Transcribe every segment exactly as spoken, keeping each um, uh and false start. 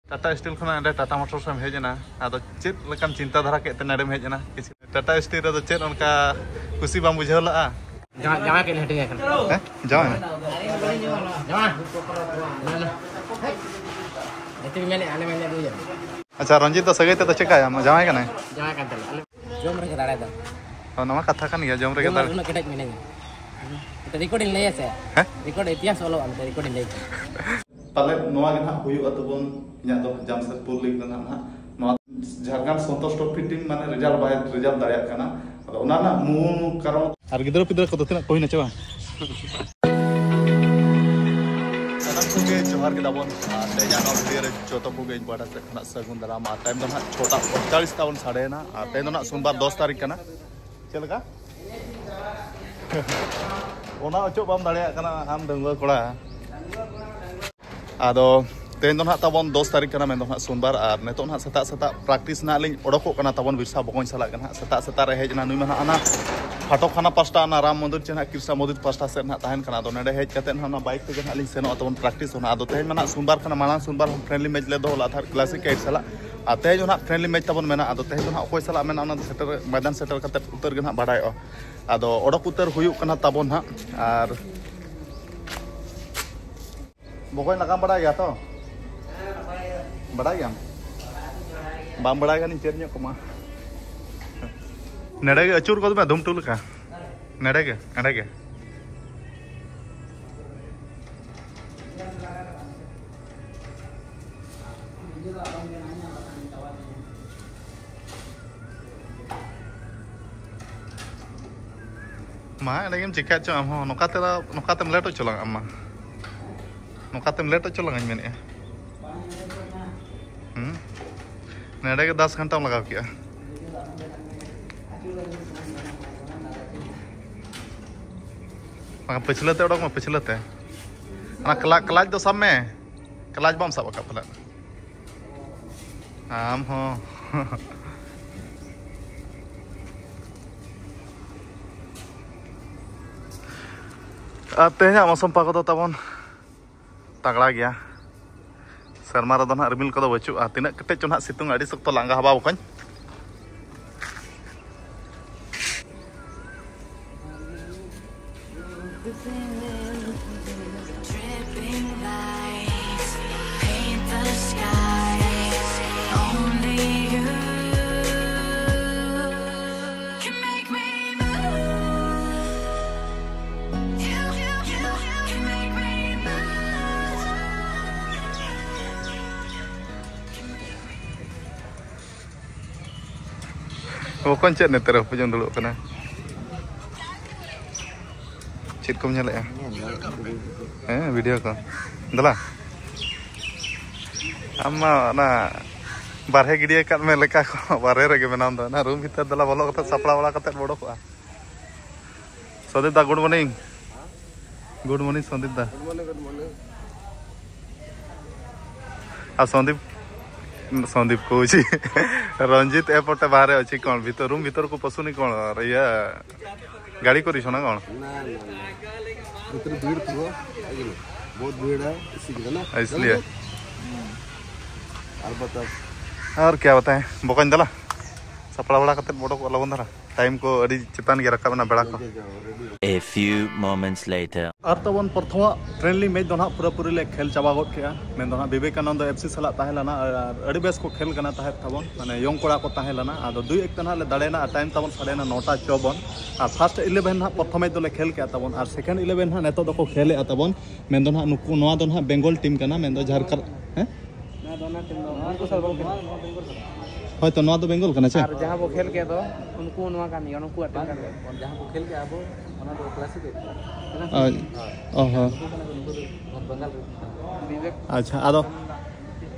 Tata steel ᱠᱷᱚᱱᱟᱜ ᱱᱚᱰᱮ Tata motors ᱮᱢ ᱦᱮᱡ ᱮᱱᱟ, ᱟᱫᱚ ᱪᱮᱫ ᱞᱮᱠᱟᱱ ᱪᱤᱱᱛᱟ ᱫᱷᱟᱨᱟ ᱠᱮᱫ ᱛᱮ ᱱᱚᱰᱮᱢ ᱦᱮᱡ ᱮᱱᱟ? ᱠᱤᱪᱷᱩ ᱴᱟᱴᱟ ᱥᱴᱤᱞ ᱨᱮᱫᱚ ᱪᱮᱫ ᱚᱱᱠᱟ ᱠᱩᱥᱤ ᱵᱟᱢ ᱵᱩᱡᱷᱟᱹᱣ ᱞᱟᱜᱼᱟ? ᱡᱟᱶᱟᱭ ᱡᱟᱶᱟᱭ ᱠᱟᱹᱡ ᱞᱮ ᱦᱟᱹᱴᱤᱧ ᱟᱠᱟᱱᱟ᱾ ᱦᱮᱸ? ᱡᱟᱶᱟᱭ? ᱡᱟᱶᱟᱭ? ᱡᱟᱶᱟᱭ? ᱜᱟᱛᱮ ᱢᱮᱱᱮᱫ ᱟᱞᱮ ᱢᱮᱱᱮᱫ ᱫᱩᱭ ᱡᱟᱢ᱾ ᱟᱪᱪᱷᱟ, ᱨᱚᱧᱡᱤᱛ ᱫᱚ ᱥᱟᱹᱜᱟᱹᱭ ᱛᱮᱫᱚ ᱪᱮᱠᱟᱭᱟᱢ? ᱡᱟᱶᱟᱭ ᱠᱟᱱᱟᱭ? ᱡᱟᱶᱟᱭ ᱠᱟᱱ ᱛᱟᱞᱮ᱾ ᱟᱞᱮ ᱡᱚᱢ ᱨᱮᱜᱮ ᱫᱟᱲᱮ ᱫᱚ᱾ ᱚ, ᱱᱚᱣᱟ ᱠᱟᱛᱷᱟ ᱠᱟᱱ ᱜᱮᱭᱟ, ᱡᱚᱢ ᱨᱮᱜᱮ ᱡᱚᱢ ᱨᱮ ᱫᱟᱲᱮ᱾ ᱩᱱᱟᱹᱜ ᱠᱮᱴᱮᱡ ᱢᱤᱱᱟᱹᱧᱟ᱾ ᱢᱤᱫᱴᱮᱱ ᱨᱮᱠᱚᱨᱰ ᱤᱧ ᱞᱟᱹᱭᱟ ᱥᱮ? ᱦᱮᱸ? ᱨᱮᱠᱚᱨᱰ ᱤᱛᱤᱦᱟᱥ ᱚᱞᱚᱜᱼᱟ, ᱢᱤᱫᱴᱮᱱ ᱨᱮᱠᱚᱨᱰ ᱤᱧ ᱞᱟᱹᱭ ᱠᱮᱫᱟ᱾ ᱯᱟᱞᱮᱫ ᱱᱚᱣᱟ ᱜᱮ ᱱᱟᱦᱟᱜ ᱦᱩᱭᱩᱜᱼᱟ ᱛᱟᱵᱚᱱ, ᱤᱧᱟᱹᱜ ᱫᱚ ᱡᱟᱢᱥᱮᱫᱽᱯᱩᱨ ᱞᱤᱜᱽ ᱫᱚ ᱱᱟᱦᱟᱜ, ᱱᱟᱦᱟᱜ ᱱᱚᱣᱟ ᱡᱷᱟᱲᱜᱨᱟᱢ ᱥᱚᱱᱛᱳᱥ ᱴᱨᱚᱯᱷᱤ ᱴᱤᱢ ᱢᱟᱱᱮ ᱨᱮᱡᱟᱞᱴ ᱵᱟᱭ ᱨᱮᱡᱟᱞᱴ ᱫᱟᱲᱮᱭᱟᱜ ᱠᱟᱱᱟ᱾ ᱟᱫᱚ ᱚᱱᱟ ᱨᱮᱱᱟᱜ ᱢᱩᱞ ᱠᱟᱨᱚᱱ ᱟᱨ ᱜᱤᱫᱽᱨᱟᱹ ᱯᱤᱫᱽᱨᱟᱹ ᱠᱚᱫᱚ ᱛᱤᱱᱟᱹᱜ ᱠᱚ ᱦᱩᱭᱱᱟ ᱪᱮ ᱵᱟᱝ? ᱥᱟᱱᱟᱢ ᱠᱚᱜᱮ ᱡᱚᱦᱟᱨ ᱜᱮ ᱛᱟᱵᱚᱱ᱾ ᱟᱨ ᱛᱮᱦᱮᱧᱟᱜ ᱱᱚᱣᱟ ᱵᱷᱤᱰᱤᱭᱳ ᱨᱮ ᱡᱚᱛᱚ ᱠᱚᱜᱮ ᱤᱧ ᱯᱟᱦᱴᱟ ᱥᱮᱫ ᱠᱷᱚᱱᱟᱜ ᱥᱟᱹᱜᱩᱱ ᱫᱟᱨᱟᱢ᱾ ᱟᱨ ᱴᱟᱭᱤᱢ ᱫᱚ ᱱᱟᱦᱟᱜ ᱪᱷᱚᱴᱟ ᱯᱚᱸᱭᱛᱟᱞᱤᱥ ᱛᱟᱵᱚᱱ ᱥᱟᱰᱮᱭᱮᱱᱟ᱾ ᱟᱨ ᱛᱮᱦᱮᱧ ᱫᱚ ᱱᱟᱦᱟᱜ ᱥᱳᱢᱵᱟᱨ ᱫᱚᱥ ᱛᱟᱹᱨᱤᱠᱷ ᱠᱟᱱᱟ᱾ ᱪᱮᱫ ᱞᱮᱠᱟ? ᱚᱱᱟ ᱚᱪᱚᱜ ᱵᱟᱢ ᱫᱟᱲᱮᱭᱟᱜ ᱠᱟᱱᱟ ᱟᱢ ᱰᱟᱺᱜᱩᱣᱟᱹ ᱠᱚᱲᱟ᱾ ᱟᱫᱚ ᱛᱮᱦᱮᱧ ᱫᱚ ᱱᱟᱦᱟᱜ ᱛᱟᱵᱚᱱ ᱫᱚᱥ ᱛᱟᱹᱨᱤᱠᱷ ᱠᱟᱱᱟ, ᱢᱮᱱᱫᱚ ᱱᱟᱦᱟᱜ ᱥᱳᱢᱵᱟᱨ᱾ ᱟᱨ ᱱᱤᱛᱚᱜ ᱱᱟᱦᱟᱜ ᱥᱮᱛᱟᱜ ᱥᱮᱛᱟᱜ ᱯᱨᱮᱠᱴᱤᱥ ᱱᱟᱦᱟᱜ ᱞᱤᱧ ᱚᱰᱚᱠᱚᱜ ᱠᱟᱱᱟ ᱛᱟᱵᱚᱱ ᱵᱤᱨᱥᱟ ᱵᱚᱠᱚᱧ ᱥᱟᱞᱟᱜ ᱜᱮ ᱱᱟᱦᱟᱜ᱾ ᱥᱮᱛᱟᱜ ᱥᱮᱛᱟᱜ ᱨᱮ ᱦᱮᱡ ᱮᱱᱟ ᱱᱩᱭ ᱢᱟ ᱱᱟᱦᱟᱜ ᱚᱱᱟ ᱯᱷᱟᱴᱚᱠ ᱠᱷᱟᱱᱟ ᱯᱟᱥᱴᱟ, ᱚᱱᱟ ᱨᱟᱢ ᱢᱚᱱᱫᱤᱨ ᱪᱮ ᱱᱟᱦᱟᱜ ᱠᱨᱤᱥᱱᱟ ᱢᱚᱱᱫᱤᱨ ᱯᱟᱥᱴᱟ ᱥᱮᱫ ᱱᱟᱦᱟᱜ ᱛᱟᱦᱮᱱ ᱠᱟᱱᱟ᱾ ᱟᱫᱚ ᱱᱚᱰᱮ ᱦᱮᱡ ᱠᱟᱛᱮ ᱱᱟᱦᱟᱜ ᱚᱱᱟ ᱵᱟᱭᱤᱠ ᱛᱮᱜᱮ ᱱᱟᱦᱟᱜ ᱞᱤᱧ ᱥᱮᱱᱚᱜᱼᱟ ᱛᱟᱵᱚᱱ ᱯᱨᱮᱠᱴᱤᱥ ᱦᱚᱸ ᱱᱟᱦᱟᱜ᱾ ᱟᱫᱚ ᱛᱮᱦᱮᱧ ᱢᱟ ᱱᱟᱦᱟᱜ ᱥᱳᱢᱵᱟᱨ ᱠᱟᱱᱟ, ᱢᱟᱲᱟᱝ ᱥᱳᱢᱵᱟᱨ ᱦᱚᱸ ᱯᱷᱨᱮᱱᱰᱞᱤ ᱢᱮᱪ ᱞᱮ ᱫᱚᱦᱚ ᱞᱮᱫᱟ ᱛᱟᱦᱮᱸᱫ ᱠᱞᱟᱥᱤᱠ ᱮᱭᱤᱴ ᱥᱟᱞᱟᱜ᱾ ᱟᱨ ᱛᱮᱦᱮᱧ ᱫᱚ ᱱᱟᱦᱟᱜ ᱯᱷᱨᱮᱱᱰᱞᱤ ᱢᱮᱪ ᱛᱟᱵᱚᱱ ᱢᱮᱱᱟᱜᱼᱟ᱾ ᱟᱫᱚ ᱛᱮᱦᱮᱧ ᱫᱚ ᱱᱟᱦᱟᱜ ᱚᱠᱚᱭ ᱥᱟᱞᱟᱜ ᱢᱮᱱᱟᱜᱼᱟ ᱚᱱᱟ ᱫᱚ ᱥᱮᱴᱮᱨ, ᱢᱚᱭᱫᱟᱱ ᱥᱮᱴᱮᱨ ᱠᱟᱛᱮ ᱩᱛᱟᱹᱨ ᱜᱮ ᱱᱟᱦᱟᱜ ᱵᱟᱰᱟᱭᱚᱜᱼᱟ᱾ ᱟᱫᱚ ᱚᱰᱚᱠ ᱩᱛᱟᱹᱨ ᱦᱩᱭᱩᱜ ᱠᱟᱱᱟ ᱛᱟᱵᱚᱱ ᱱᱟᱦᱟᱜ᱾ ᱟᱨ ᱵᱚᱠᱚᱧ ᱱᱟᱜᱟᱢ ᱵᱟᱲᱟᱭ ᱜᱮᱭᱟ ᱛᱚ? ᱵᱟᱲᱟᱭ ᱜᱮᱭᱟᱢ? ᱵᱟᱢ ᱵᱟᱲᱟᱭ ᱠᱷᱟᱱᱤᱧ ᱪᱮᱫ ᱧᱚᱜ ᱠᱚᱢᱟ᱾ ᱱᱮᱰᱮ ᱜᱮ ᱟᱹᱪᱩᱨ ᱜᱚᱫ ᱢᱮ ᱫᱷᱩᱢᱴᱩ ᱞᱮᱠᱟ᱾ ᱱᱮᱰᱮ ᱜᱮ, ᱱᱮᱰᱮ ᱜᱮ᱾ ᱢᱟ, ᱮᱸᱰᱮ ᱜᱮᱢ ᱪᱤᱠᱟᱹ ᱦᱚᱪᱚ ᱟᱢ ᱦᱚᱸ᱾ ᱱᱚᱝᱠᱟ ᱛᱮᱫᱚ, ᱱᱚᱝᱠᱟ ᱛᱮᱢ ᱞᱮᱴ ᱦᱚᱪᱚ ᱞᱟᱝ ᱟᱢ ᱢᱟ᱾ ᱱᱚᱝᱠᱟ ᱛᱮᱢ ᱞᱮᱴ ᱦᱚᱪᱚ ᱞᱟᱝ ᱤᱧ ᱢᱮᱱᱮᱫᱼᱟ᱾ ᱦᱩᱸ? ᱱᱮᱰᱮ ᱜᱮ ᱫᱟᱥ ᱜᱷᱚᱱᱴᱟᱢ ᱞᱟᱜᱟᱣ ᱠᱮᱜᱼᱟ᱾ ᱵᱟᱝ, ᱯᱟᱹᱪᱷᱞᱟᱹ ᱛᱮ ᱚᱰᱚᱠ ᱢᱮ, ᱯᱟᱹᱪᱷᱞᱟᱹ ᱛᱮ᱾ ᱚᱱᱟ ᱠᱞᱟ-, ᱠᱞᱟᱪ ᱫᱚ ᱥᱟᱵ ᱢᱮ᱾ ᱠᱞᱟᱪ ᱵᱟᱢ ᱥᱟᱵ ᱟᱠᱟᱫ ᱯᱟᱞᱮᱫ? ᱟᱢ ᱦᱚᱸ᱾ ᱟᱨ ᱛᱮᱦᱮᱧᱟᱜ ᱢᱳᱥᱩᱢ ᱯᱟᱠᱚ ᱫᱚ ᱛᱟᱵᱚᱱ ᱛᱟᱜᱲᱟ ᱜᱮᱭᱟ᱾ ᱥᱮᱨᱢᱟ ᱨᱮᱫᱚ ᱱᱟᱦᱟᱜ ᱨᱤᱢᱤᱞ ᱠᱚᱫᱚ ᱵᱟᱹᱪᱩᱜᱼᱟ᱾ ᱛᱤᱱᱟᱹᱜ ᱠᱮᱴᱮᱡ ᱪᱚ ᱱᱟᱦᱟᱜ ᱥᱤᱛᱩᱝ, ᱟᱹᱰᱤ ᱥᱚᱠᱛᱚ ᱞᱟᱸᱜᱟ ᱦᱟᱵᱟ ᱵᱚᱠᱚᱧ᱾ ᱵᱚᱠᱚᱧ, ᱪᱮᱫ ᱱᱮᱛᱟᱨ ᱦᱟᱹᱯᱩᱡ ᱮᱢ ᱫᱩᱲᱩᱵ ᱠᱟᱱᱟ? ᱪᱮᱫ ᱠᱚᱢ ᱧᱮᱞᱮᱜᱼᱟ? ᱦᱮᱸ, ᱵᱷᱤᱰᱤᱭᱳ ᱠᱚ᱾ ᱫᱮᱞᱟ, ᱟᱢ ᱢᱟ ᱚᱱᱟ ᱵᱟᱨᱦᱮ ᱜᱤᱰᱤᱭᱟᱹ ᱠᱟᱫ ᱢᱮ ᱞᱮᱠᱟ ᱠᱚ, ᱵᱟᱨᱦᱮ ᱨᱮᱜᱮ ᱢᱮᱱᱟᱢ ᱫᱚ᱾ ᱚᱱᱟ ᱨᱩᱢ ᱵᱷᱤᱛᱟᱹᱨ ᱫᱮᱞᱟ ᱵᱚᱞᱚ ᱠᱟᱛᱮ ᱥᱟᱯᱲᱟᱣ ᱵᱟᱲᱟ ᱠᱟᱛᱮ ᱵᱚ ᱚᱰᱚᱠᱚᱜᱼᱟ᱾ ᱥᱚᱫᱤᱯ ᱫᱟ, good morning. Good morning, ᱥᱚᱫᱤᱯ ᱫᱟ᱾ Good morning, good morning. ଆ ସନ୍ଦୀପ, ସନ୍ଦୀପ କହୁଛି, ରଞ୍ଜିତ ଏପଟେ ବାହାରେ ଅଛି। କ'ଣ ଭିତର, ରୁମ୍ ଭିତରକୁ ପଶୁନି କ'ଣ? ଇଏ ଗାଡ଼ି କରିଛ ନା କ'ଣ? ନା, ନା, ନା। ଭିତରେ ଭିଡ଼ ଥିବ, ଆଜ୍ଞା। ବହୁତ ଭିଡ଼ है, इसीलिए ना। इसलिए। और बताओ। और क्या बताएं, ᱵᱚᱠᱚᱧ ᱫᱮᱞᱟ, ᱥᱟᱯᱲᱟᱣ ᱵᱟᱲᱟ ᱠᱟᱛᱮ ᱵᱚᱰᱚᱠᱚᱜ ᱞᱟᱵᱚᱱ ᱫᱷᱟᱨᱟ᱾ ᱴᱟᱭᱤᱢ ᱠᱚ ᱟᱹᱰᱤ ᱪᱮᱛᱟᱱ ᱜᱮ ᱨᱟᱠᱟᱵ ᱮᱱᱟ ᱵᱮᱲᱟ ᱠᱚ᱾ A few moments later. ᱟᱨ ᱛᱟᱵᱚᱱ ᱯᱨᱚᱛᱷᱚᱢᱟᱜ ᱯᱷᱨᱮᱱᱰᱞᱤ ᱢᱮᱪ ᱫᱚ ᱱᱟᱦᱟᱜ ᱯᱩᱨᱟᱹᱯᱩᱨᱤ ᱞᱮ ᱠᱷᱮᱞ ᱪᱟᱵᱟ ᱜᱚᱫ ᱠᱮᱜᱼᱟ᱾ ᱢᱮᱱ ᱫᱚ ᱱᱟᱦᱟᱜ ᱵᱤᱵᱮᱠᱟᱱᱚᱱᱫᱚ ᱮᱯᱷ ᱥᱤ ᱥᱟᱞᱟᱜ ᱛᱟᱦᱮᱸ ᱞᱮᱱᱟ ᱟᱨ ᱟᱹᱰᱤ ᱵᱮᱥ ᱠᱚ ᱠᱷᱮᱞ ᱠᱟᱱᱟ ᱛᱟᱦᱮᱸᱫ ᱛᱟᱵᱚᱱ, ᱢᱟᱱᱮ ᱭᱚᱝ ᱠᱚᱲᱟ ᱠᱚ ᱛᱟᱦᱮᱸ ᱞᱮᱱᱟ᱾ ᱟᱫᱚ ᱫᱩᱭ ᱮᱠ ᱛᱮ ᱱᱟᱦᱟᱜ ᱞᱮ ᱫᱟᱲᱮᱭᱮᱱᱟ ᱟᱨ ᱴᱟᱭᱤᱢ ᱛᱟᱵᱚᱱ ᱥᱟᱰᱮᱭᱮᱱᱟ ᱱᱚᱴᱟ ᱪᱚᱵᱚᱱ᱾ ᱟᱨ ᱯᱷᱟᱥᱴ ᱤᱞᱮᱵᱷᱮᱱ ᱱᱟᱦᱟᱜ ᱯᱨᱚᱛᱷᱚᱢ ᱢᱮᱪ ᱫᱚᱞᱮ ᱠᱷᱮᱞ ᱠᱮᱜᱼᱟ ᱛᱟᱵᱚᱱ ᱟᱨ ᱥᱮᱠᱮᱱᱰ ᱤᱞᱮᱵᱷᱮᱱ ᱱᱟᱦᱟᱜ ᱱᱤᱛᱚᱜ ᱫᱚᱠᱚ ᱠᱷᱮᱞᱮᱜᱼᱟ ᱛᱟᱵᱚᱱ᱾ ᱢᱮᱱ ᱫᱚ ᱱᱟᱦᱟᱜ ᱱᱩᱠᱩ, ᱱᱚᱣᱟ ᱫᱚ ᱱᱟᱦᱟᱜ ᱵᱮᱝᱜᱚᱞ ᱴᱤᱢ ᱠᱟᱱᱟ, ᱢᱮᱱ ᱫᱚ ᱡᱷᱟᱨᱠᱷᱚᱸᱰ, ᱦᱮᱸ? ᱱᱚᱣᱟ ᱫᱚ ᱚᱱᱟ ᱴᱤᱢ ᱫᱚ, ᱩᱱᱠᱩ ᱥᱟᱞ ᱵᱚᱞ ᱠᱷᱮᱞ᱾ ᱦᱳᱭᱛᱳ ᱱᱚᱣᱟ ᱫᱚ ᱵᱮᱝᱜᱚᱞ ᱠᱟᱱᱟ ᱪᱮ? ᱟᱨ ᱡᱟᱦᱟᱸ ᱵᱚ ᱠᱷᱮᱞ ᱠᱮᱫ ᱫᱚ, ᱩᱱᱠᱩ ᱱᱚᱣᱟ ᱠᱟᱱ ᱜᱮᱭᱟ, ᱩᱱᱠᱩᱣᱟᱜ ᱴᱤᱢ ᱠᱟᱱ ᱜᱮᱭᱟ᱾ ᱡᱟᱦᱟᱸ ᱠᱚ ᱠᱷᱮᱞ ᱠᱮᱜᱼᱟ ᱟᱵᱚ, ᱚᱱᱟ ᱫᱚ ᱠᱞᱟᱥᱤᱠ ᱜᱮ ᱠᱟᱱᱟ᱾ ᱚ, ᱦᱳᱭ᱾ ᱚ ᱦᱚᱸ᱾ ᱩᱱᱠᱩ ᱠᱟᱱᱟ ᱠᱚ, ᱩᱱᱠᱩ ᱫᱚ ᱵᱮᱝᱜᱚᱞ ᱨᱮ ᱠᱟᱱᱟ ᱠᱚ᱾ ᱵᱤᱵᱮᱠ᱾ ᱟᱪᱪᱷᱟ, ᱟᱫᱚ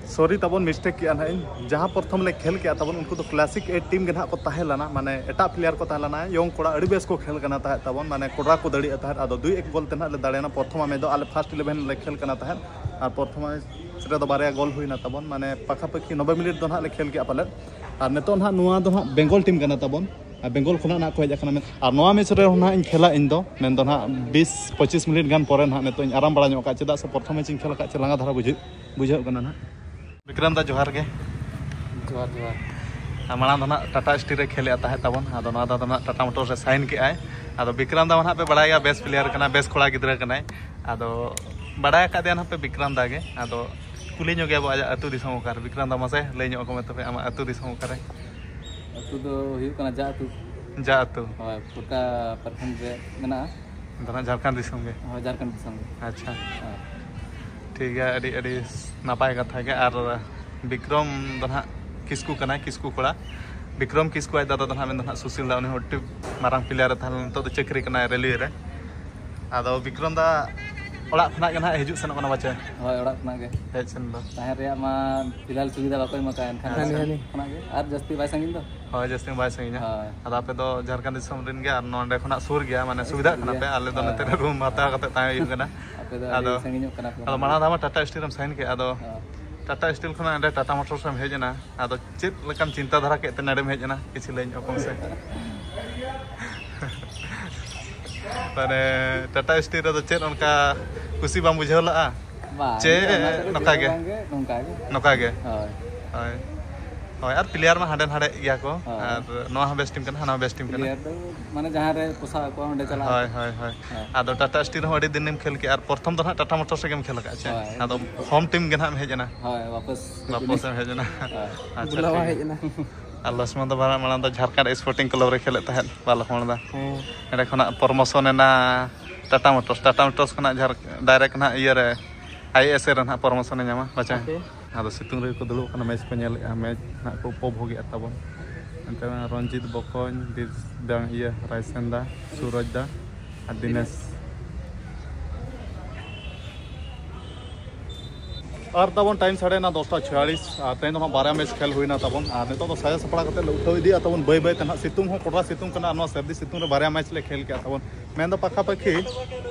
ᱥᱚᱨᱤ ᱛᱟᱵᱚᱱ, ᱢᱤᱥᱴᱮᱠ ᱠᱮᱜᱼᱟ ᱱᱟᱦᱟᱜ ᱤᱧ᱾ ᱡᱟᱦᱟᱸ ᱯᱨᱚᱛᱷᱚᱢ ᱞᱮ ᱠᱷᱮᱞ ᱠᱮᱜᱼᱟ ᱛᱟᱵᱚᱱ, ᱩᱱᱠᱩ ᱫᱚ ᱠᱞᱟᱥᱤᱠ ᱮᱭᱤᱴ ᱴᱤᱢ ᱜᱮ ᱱᱟᱦᱟᱜ ᱠᱚ ᱛᱟᱦᱮᱸ ᱞᱮᱱᱟ, ᱢᱟᱱᱮ ᱮᱴᱟᱜ ᱯᱞᱮᱭᱟᱨ ᱠᱚ ᱛᱟᱦᱮᱸ ᱞᱮᱱᱟ, ᱭᱚᱝ ᱠᱚᱲᱟ ᱟᱹᱰᱤ ᱵᱮᱥ ᱠᱚ ᱠᱷᱮᱞ ᱠᱟᱱᱟ ᱛᱟᱦᱮᱸᱫ ᱛᱟᱵᱚᱱ, ᱢᱟᱱᱮ ᱠᱚᱰᱨᱟ ᱠᱚ ᱫᱟᱲᱮᱭᱟᱜ ᱛᱟᱦᱮᱸᱫ᱾ ᱟᱫᱚ ᱫᱩᱭ ᱮᱠ ᱜᱳᱞ ᱛᱮ ᱱᱟᱦᱟᱜ ᱞᱮ ᱫᱟᱲᱮᱭᱮᱱᱟ᱾ ᱯᱨᱚᱛᱷᱚᱢ ᱢᱮᱪ ᱫᱚ ᱟᱞᱮ ᱯᱷᱟᱥᱴ ᱤᱞᱮᱵᱷᱮᱱ ᱞᱮ ᱠᱷᱮᱞ ᱠᱟᱱᱟ ᱛᱟᱦᱮᱸᱫ, ᱟᱨ ᱯᱨᱚᱛᱷᱚᱢ ᱢᱮᱪ ᱨᱮᱫᱚ ᱵᱟᱨᱭᱟ ᱜᱳᱞ ᱦᱩᱭᱱᱟ ᱛᱟᱵᱚᱱ, ᱢᱟᱱᱮ ᱯᱟᱠᱷᱟᱯᱟᱠᱷᱤ ᱱᱚᱵᱵᱳᱭ ᱢᱤᱱᱤᱴ ᱫᱚ ᱱᱟᱦᱟᱜ ᱞᱮ ᱠᱷᱮᱞ ᱠᱮᱜᱼᱟ ᱯᱟᱞᱮᱫ᱾ ᱟᱨ ᱱᱤᱛᱚᱜ ᱱᱟᱦᱟᱜ ᱱᱚᱣᱟ ᱫᱚ ᱱᱟᱦᱟᱜ ᱵᱮᱝᱜᱚᱞ ᱴᱤᱢ ᱠᱟᱱᱟ ᱛᱟᱵᱚᱱ, ᱟᱨ ᱵᱮᱝᱜᱚᱞ ᱠᱷᱚᱱᱟᱜ ᱱᱟᱦᱟᱜ ᱠᱚ ᱦᱮᱡ ᱟᱠᱟᱱᱟ᱾ ᱢᱮᱱ-, ᱟᱨ ᱱᱚᱣᱟ ᱢᱮᱪ ᱨᱮ ᱱᱟᱦᱟᱜ ᱤᱧ ᱠᱷᱮᱞᱟ ᱤᱧ ᱫᱚ, ᱢᱮᱱᱫᱚ ᱱᱟᱦᱟᱜ ᱵᱤᱥ ᱯᱚᱸᱪᱤᱥ ᱢᱤᱱᱤᱴ ᱜᱟᱱ ᱯᱚᱨᱮ ᱱᱟᱦᱟᱜ ᱱᱤᱛᱚᱜ ᱤᱧ ᱟᱨᱟᱢ ᱵᱟᱲᱟ ᱧᱚᱜ ᱠᱟᱜᱼᱟ, ᱪᱮᱫᱟᱜ ᱥᱮ ᱯᱨᱚᱛᱷᱚᱢ ᱢᱮᱪ ᱤᱧ ᱠᱷᱮᱞ ᱟᱠᱟᱫ ᱪᱮ ᱞᱟᱸᱜᱟ ᱫᱷᱟᱨᱟ ᱵᱩᱡᱷᱟᱹᱜ᱾ ᱵᱩᱡᱷᱟᱹᱜ ᱠᱟᱱᱟ ᱱᱟᱦᱟᱜ᱾ ᱵᱤᱠᱨᱚᱢ ᱫᱟ, ᱡᱚᱦᱟᱨ ᱜᱮ᱾ ᱡᱚᱦᱟᱨ, ᱡᱚᱦᱟᱨ᱾ ᱟᱨ ᱢᱟᱲᱟᱝ ᱫᱚ ᱱᱟᱦᱟᱜ ᱴᱟᱴᱟ ᱥᱴᱤᱞ ᱨᱮ ᱠᱷᱮᱞᱮᱫ ᱛᱟᱦᱮᱸᱫ ᱛᱟᱵᱚᱱ, ᱟᱫᱚ ᱱᱚᱣᱟ ᱫᱷᱟᱣ ᱫᱚ ᱱᱟᱦᱟᱜ ᱴᱟᱴᱟ ᱢᱳᱴᱚᱨᱥ ᱨᱮ ᱥᱟᱭᱤᱱ ᱠᱮᱜᱼᱟᱭ᱾ ᱟᱫᱚ ᱵᱤᱠᱨᱚᱢ ᱫᱟ ᱢᱟ ᱱᱟᱦᱟᱜ ᱯᱮ ᱵᱟᱲᱟᱭᱟ, ᱵᱮᱥ ᱯᱞᱮᱭᱟᱨ ᱠᱟᱱᱟ, ᱵᱮᱥ ᱠᱚᱲᱟ ᱜᱤᱫᱽᱨᱟᱹ ᱠᱟᱱᱟᱭ᱾ ᱟᱫᱚ ᱵᱟᱲᱟᱭ ᱟᱠᱟᱫᱮᱭᱟ ᱱᱟᱦᱟᱜ ᱯᱮ ᱵᱤᱠᱨᱚᱢ ᱫᱟ ᱜᱮ᱾ ᱟᱫᱚ ᱠᱩᱞᱤ ᱧᱚᱜᱮᱭᱟ ᱵᱚ ᱟᱡᱟᱜ ᱟᱹᱛᱩ ᱫᱤᱥᱚᱢ ᱚᱠᱟᱨᱮ᱾ ᱵᱤᱠᱨᱚᱢ ᱫᱟ, ᱢᱟᱥᱮ ᱞᱟᱹᱭ ᱧᱚᱜ ᱟᱠᱚ ᱢᱮ ᱛᱚᱵᱮ, ᱟᱢᱟᱜ ᱟᱹᱛᱩ ᱫᱤᱥᱚᱢ ᱚᱠᱟᱨᱮ? ᱟᱹᱛᱩ ᱫᱚ ᱦᱩᱭᱩᱜ ᱠᱟᱱᱟ ᱡᱟ ᱟᱹᱛᱩ᱾ ᱡᱟ ᱟᱹᱛᱩ᱾ ᱦᱳᱭ, ᱯᱷᱩᱞᱠᱟ ᱯᱨᱚᱠᱷᱚᱸᱰ ᱨᱮ ᱢᱮᱱᱟᱜᱼᱟ᱾ ᱫᱚ ᱱᱟᱦᱟᱜ ᱡᱷᱟᱲᱠᱷᱚᱸᱰ ᱫᱤᱥᱚᱢ ᱜᱮ? ᱦᱳᱭ, ᱡᱷᱟᱲᱠᱷᱚᱸᱰ ᱫᱤᱥᱚᱢ ᱜᱮ᱾ ᱟᱪᱪᱷᱟ᱾ ᱦᱳᱭ᱾ ᱴᱷᱤᱠ ᱜᱮᱭᱟ, ᱟᱹᱰᱤ, ᱟᱹᱰᱤ ᱱᱟᱯᱟᱭ ᱠᱟᱛᱷᱟ ᱜᱮ᱾ ᱟᱨ ᱵᱤᱠᱨᱚᱢ ᱫᱚ ᱱᱟᱦᱟᱜ ᱠᱤᱥᱠᱩ ᱠᱟᱱᱟᱭ, ᱠᱤᱥᱠᱩ ᱠᱚᱲᱟ᱾ ᱵᱤᱠᱨᱚᱢ ᱠᱤᱥᱠᱩ ᱟᱡ ᱫᱟᱫᱟ ᱫᱚ ᱱᱟᱦᱟᱜ ᱢᱮᱱᱫᱚ ᱱᱟᱦᱟᱜ ᱥᱩᱥᱤᱞ ᱫᱟ, ᱩᱱᱤ ᱦᱚᱸ ᱟᱹᱰᱤ ᱢᱟᱨᱟᱝ ᱯᱞᱮᱭᱟᱨ ᱮ ᱛᱟᱦᱮᱸ ᱞᱮᱱᱟ, ᱱᱤᱛᱚᱜ ᱫᱚ ᱪᱟᱹᱠᱨᱤ ᱠᱟᱱᱟᱭ ᱨᱮᱞᱣᱮ ᱨᱮ᱾ ᱟᱫᱚ ᱵᱤᱠᱨᱚᱢ ᱫᱟ ᱚᱲᱟᱜ ᱠᱷᱚᱱᱟᱜ ᱜᱮ ᱱᱟᱦᱟᱜ ᱦᱤᱡᱩᱜ ᱥᱮᱱᱚᱜ ᱠᱟᱱᱟ ᱯᱟᱪᱮ? ᱦᱳᱭ, ᱚᱲᱟᱜ ᱠᱷᱚᱱᱟᱜ ᱜᱮ᱾ ᱦᱮᱡ ᱥᱮᱱ ᱫᱚ? ᱛᱟᱦᱮᱸ ᱨᱮᱭᱟᱜ ᱢᱟ ᱯᱷᱤᱞᱦᱟᱞ ᱥᱩᱵᱤᱫᱷᱟ ᱵᱟᱠᱚ ᱮᱢ ᱟᱠᱟᱫᱼᱟ, ᱮᱱᱠᱷᱟᱱ ᱟᱪᱪᱷᱟ᱾ ᱦᱟᱱᱮ, ᱦᱟᱱᱮ᱾ ᱠᱷᱚᱱᱟᱜ ᱜᱮ᱾ ᱟᱨ ᱡᱟᱹᱥᱛᱤ ᱵᱟᱭ ᱥᱟᱺᱜᱤᱧ ᱫᱚ᱾ ᱦᱳᱭ, ᱡᱟᱹᱥᱛᱤ ᱵᱟᱭ ᱥᱟᱺᱜᱤᱧᱟ᱾ ᱦᱳᱭ᱾ ᱟᱫᱚ ᱟᱯᱮ ᱫᱚ ᱡᱷᱟᱨᱠᱷᱚᱸᱰ ᱫᱤᱥᱚᱢ ᱨᱮᱱ ᱜᱮ, ᱟᱨ ᱱᱚᱸᱰᱮ ᱠᱷᱚᱱᱟᱜ ᱥᱩᱨ ᱜᱮᱭᱟ, ᱢᱟᱱᱮ ᱥᱩᱵᱤᱫᱷᱟᱜ ᱥᱩᱨ ᱠᱟᱱᱟ ᱜᱮᱭᱟ᱾ ᱯᱮ᱾ ᱟᱞᱮ ᱫᱚ ᱦᱳᱭ, ᱱᱚᱛᱮ ᱨᱮ ᱦᱳᱭ᱾ ᱨᱩᱢ ᱦᱟᱛᱟᱣ ᱠᱟᱛᱮ ᱛᱟᱦᱮᱸ ᱦᱩᱭᱩᱜ ᱠᱟᱱᱟ᱾ ᱟᱯᱮ ᱫᱚ ᱟᱹᱰᱤ ᱟᱫᱚ, ᱥᱟᱺᱜᱤᱧᱚᱜ ᱠᱟᱱᱟ ᱯᱮ ᱟᱫᱚ ᱢᱟᱱᱮ᱾ ᱢᱟᱲᱟᱝ ᱫᱷᱟᱣ ᱢᱟ ᱴᱟᱴᱟ ᱥᱴᱤᱞ ᱨᱮᱢ ᱥᱟᱭᱤᱱ ᱠᱮᱫ, ᱟᱫᱚ ᱦᱳᱭ᱾ ᱴᱟᱴᱟ ᱥᱴᱤᱞ ᱠᱷᱚᱱᱟᱜ ᱚᱸᱰᱮ ᱴᱟᱴᱟ ᱢᱳᱴᱚᱨᱥ ᱮᱢ ᱦᱮᱡ ᱮᱱᱟ, ᱟᱫᱚ ᱪᱮᱫ ᱞᱮᱠᱟᱢ ᱪᱤᱱᱛᱟᱹ ᱫᱷᱟᱨᱟ ᱠᱮᱫ ᱛᱮ ᱱᱚᱰᱮᱢ ᱦᱮᱡ ᱮᱱᱟ? ᱠᱤᱪᱷᱩ ᱞᱟᱹᱭ ᱧᱚᱜ ᱠᱚᱢ ᱥᱮ᱾ ᱢᱟᱱᱮ ᱴᱟᱴᱟ ᱥᱴᱤᱞ ᱨᱮᱫᱚ ᱪᱮᱫ ᱚᱱᱠᱟ ᱠᱩᱥᱤ ᱵᱟᱢ ᱵᱩᱡᱷᱟᱹᱣ ᱞᱟᱜᱼᱟ? ᱵᱟᱝ, ᱪᱮ ᱚᱱᱟ ᱠᱚᱫᱚ ᱱᱚᱝᱠᱟ ᱪᱮᱫ ᱦᱚᱸ ᱜᱮ? ᱵᱟᱝ ᱜᱮ, ᱱᱚᱝᱠᱟ ᱜᱮ᱾ ᱱᱚᱝᱠᱟ ᱜᱮ? ᱦᱳᱭ᱾ ᱦᱳᱭ᱾ ᱦᱳᱭ, ᱟᱨ ᱯᱞᱮᱭᱟᱨ ᱢᱟ ᱦᱟᱸᱰᱮ ᱱᱟᱰᱮ ᱜᱮᱭᱟ ᱠᱚ, ᱦᱳᱭ᱾ ᱟᱨ ᱱᱚᱣᱟ ᱦᱚᱸ ᱵᱮᱥ ᱴᱤᱢ ᱠᱟᱱᱟ, ᱦᱟᱱᱟ ᱦᱚᱸ ᱵᱮᱥ ᱴᱤᱢ ᱠᱟᱱᱟ᱾ ᱯᱞᱮᱭᱟᱨ ᱫᱚ ᱢᱟᱱᱮ ᱡᱟᱦᱟᱸ ᱨᱮ ᱯᱚᱥᱟᱣ ᱟᱠᱚᱣᱟ, ᱚᱸᱰᱮ ᱪᱟᱞᱟᱜ ᱦᱳᱭ, ᱟᱠᱚ᱾ ᱦᱳᱭ, ᱦᱳᱭ᱾ ᱦᱳᱭ᱾ ᱟᱫᱚ ᱴᱟᱴᱟ ᱥᱴᱤᱞ ᱨᱮᱦᱚᱸ ᱟᱹᱰᱤ ᱫᱤᱱᱮᱢ ᱠᱷᱮᱞ ᱠᱮᱜᱼᱟ, ᱟᱨ ᱯᱨᱚᱛᱷᱚᱢ ᱫᱚ ᱱᱟᱦᱟᱜ ᱴᱟᱴᱟ ᱢᱳᱴᱚᱨᱥ ᱨᱮᱜᱮᱢ ᱠᱷᱮᱞ ᱟᱠᱟᱫᱼᱟ ᱪᱮ? ᱦᱳᱭ᱾ ᱟᱫᱚ ᱦᱳᱢ ᱴᱤᱢ ᱜᱮ ᱱᱟᱦᱟᱜ ᱮᱢ ᱦᱮᱡ ᱮᱱᱟ? ᱦᱳᱭ, ᱣᱟᱯᱚᱥ᱾ ᱣᱟᱯᱚᱥ ᱮᱢ ᱦᱮᱡ ᱮᱱᱟ? ᱦᱳᱭ᱾ ᱟᱪᱪᱷᱟ, ᱵᱩᱞᱟᱣᱟ ᱴᱷᱤᱠ ᱦᱮᱡ ᱜᱮᱭᱟ᱾ ᱮᱱᱟ᱾ ᱟᱨ ᱞᱚᱥᱢᱚᱱ ᱫᱚ ᱢᱟᱲᱟᱝ, ᱢᱟᱲᱟᱝ ᱫᱚ ᱡᱷᱟᱲᱠᱷᱚᱸᱰ ᱥᱯᱳᱨᱴᱤᱝ ᱠᱞᱟᱵᱽ ᱨᱮ ᱠᱷᱮᱞᱮᱫ ᱛᱟᱦᱮᱸᱫ, ᱵᱟᱞᱚᱠᱢᱚᱬ ᱫᱟ᱾ ᱦᱮᱸ᱾ ᱚᱸᱰᱮ ᱠᱷᱚᱱᱟᱜ ᱯᱨᱚᱢᱳᱥᱚᱱ ᱮᱱᱟ ᱴᱟᱴᱟ ᱢᱳᱴᱚᱨᱥ, ᱴᱟᱴᱟ ᱢᱳᱴᱚᱨᱥ ᱠᱷᱚᱱᱟᱜ ᱡᱷᱟᱨ-, ᱰᱟᱭᱨᱮᱠᱴ ᱱᱟᱦᱟᱜ ᱤᱭᱟᱹ ᱨᱮ, ᱟᱭ ᱮ ᱮᱥ ᱨᱮ ᱱᱟᱦᱟᱜ ᱯᱨᱚᱢᱳᱥᱚᱱᱮ ᱧᱟᱢᱟ, ᱵᱟᱪᱷᱟ᱾ ᱟᱯᱮ? ᱟᱫᱚ ᱥᱤᱛᱩᱝ ᱨᱮᱜᱮ ᱠᱚ ᱫᱩᱲᱩᱵ ᱠᱟᱱᱟ, ᱢᱮᱪ ᱠᱚ ᱧᱮᱞᱮᱫᱼᱟ, ᱢᱮᱪ ᱱᱟᱦᱟᱜ ᱠᱚ ᱩᱯᱚᱵᱷᱳᱜᱮᱫᱼᱟ ᱛᱟᱵᱚᱱ᱾ ᱮᱱᱛᱮ ᱨᱚᱧᱡᱤᱛ ᱵᱚᱠᱚᱧ, ᱵᱤᱨ-, ᱵᱟᱝ, ᱤᱭᱟᱹ, ᱨᱟᱭᱥᱮᱱ ᱫᱟ, ᱥᱩᱨᱚᱡᱽ ᱫᱟ ᱟᱨ ᱫᱤᱱᱮᱥ᱾ ᱟᱨ ᱛᱟᱵᱚᱱ ᱴᱟᱭᱤᱢ ᱥᱟᱲᱮ ᱱᱟ ᱫᱚᱥᱴᱟ ᱪᱷᱤᱭᱟᱞᱤᱥ, ᱟᱨ ᱛᱮᱦᱮᱧ ᱫᱚ ᱦᱟᱸᱜ ᱵᱟᱨᱭᱟ ᱢᱮᱪ ᱠᱷᱮᱞ ᱦᱩᱭᱱᱟ ᱛᱟᱵᱚᱱ, ᱟᱨ ᱱᱤᱛᱚᱜ ᱫᱚ ᱥᱟᱡᱟᱣ ᱥᱟᱯᱲᱟᱣ ᱠᱟᱛᱮ ᱞᱮ ᱩᱴᱷᱟᱹᱣ ᱤᱫᱤᱜᱼᱟ ᱛᱟᱵᱚᱱ ᱵᱟᱹᱭ ᱵᱟᱹᱭ ᱛᱮ ᱱᱟᱦᱟᱜ᱾ ᱥᱤᱛᱩᱝ ᱦᱚᱸ ᱠᱚᱴᱨᱟ ᱥᱤᱛᱩᱝ ᱠᱟᱱᱟ, ᱟᱨ ᱱᱚᱣᱟ ᱥᱟᱹᱨᱫᱤ ᱥᱤᱛᱩᱝ ᱨᱮ ᱵᱟᱨᱭᱟ ᱢᱮᱪ ᱞᱮ ᱠᱷᱮᱞ ᱠᱮᱜᱼᱟ ᱛᱟᱵᱚᱱ᱾ ᱢᱮᱱᱫᱚ ᱯᱟᱠᱷᱟ ᱯᱟᱹᱠᱷᱤ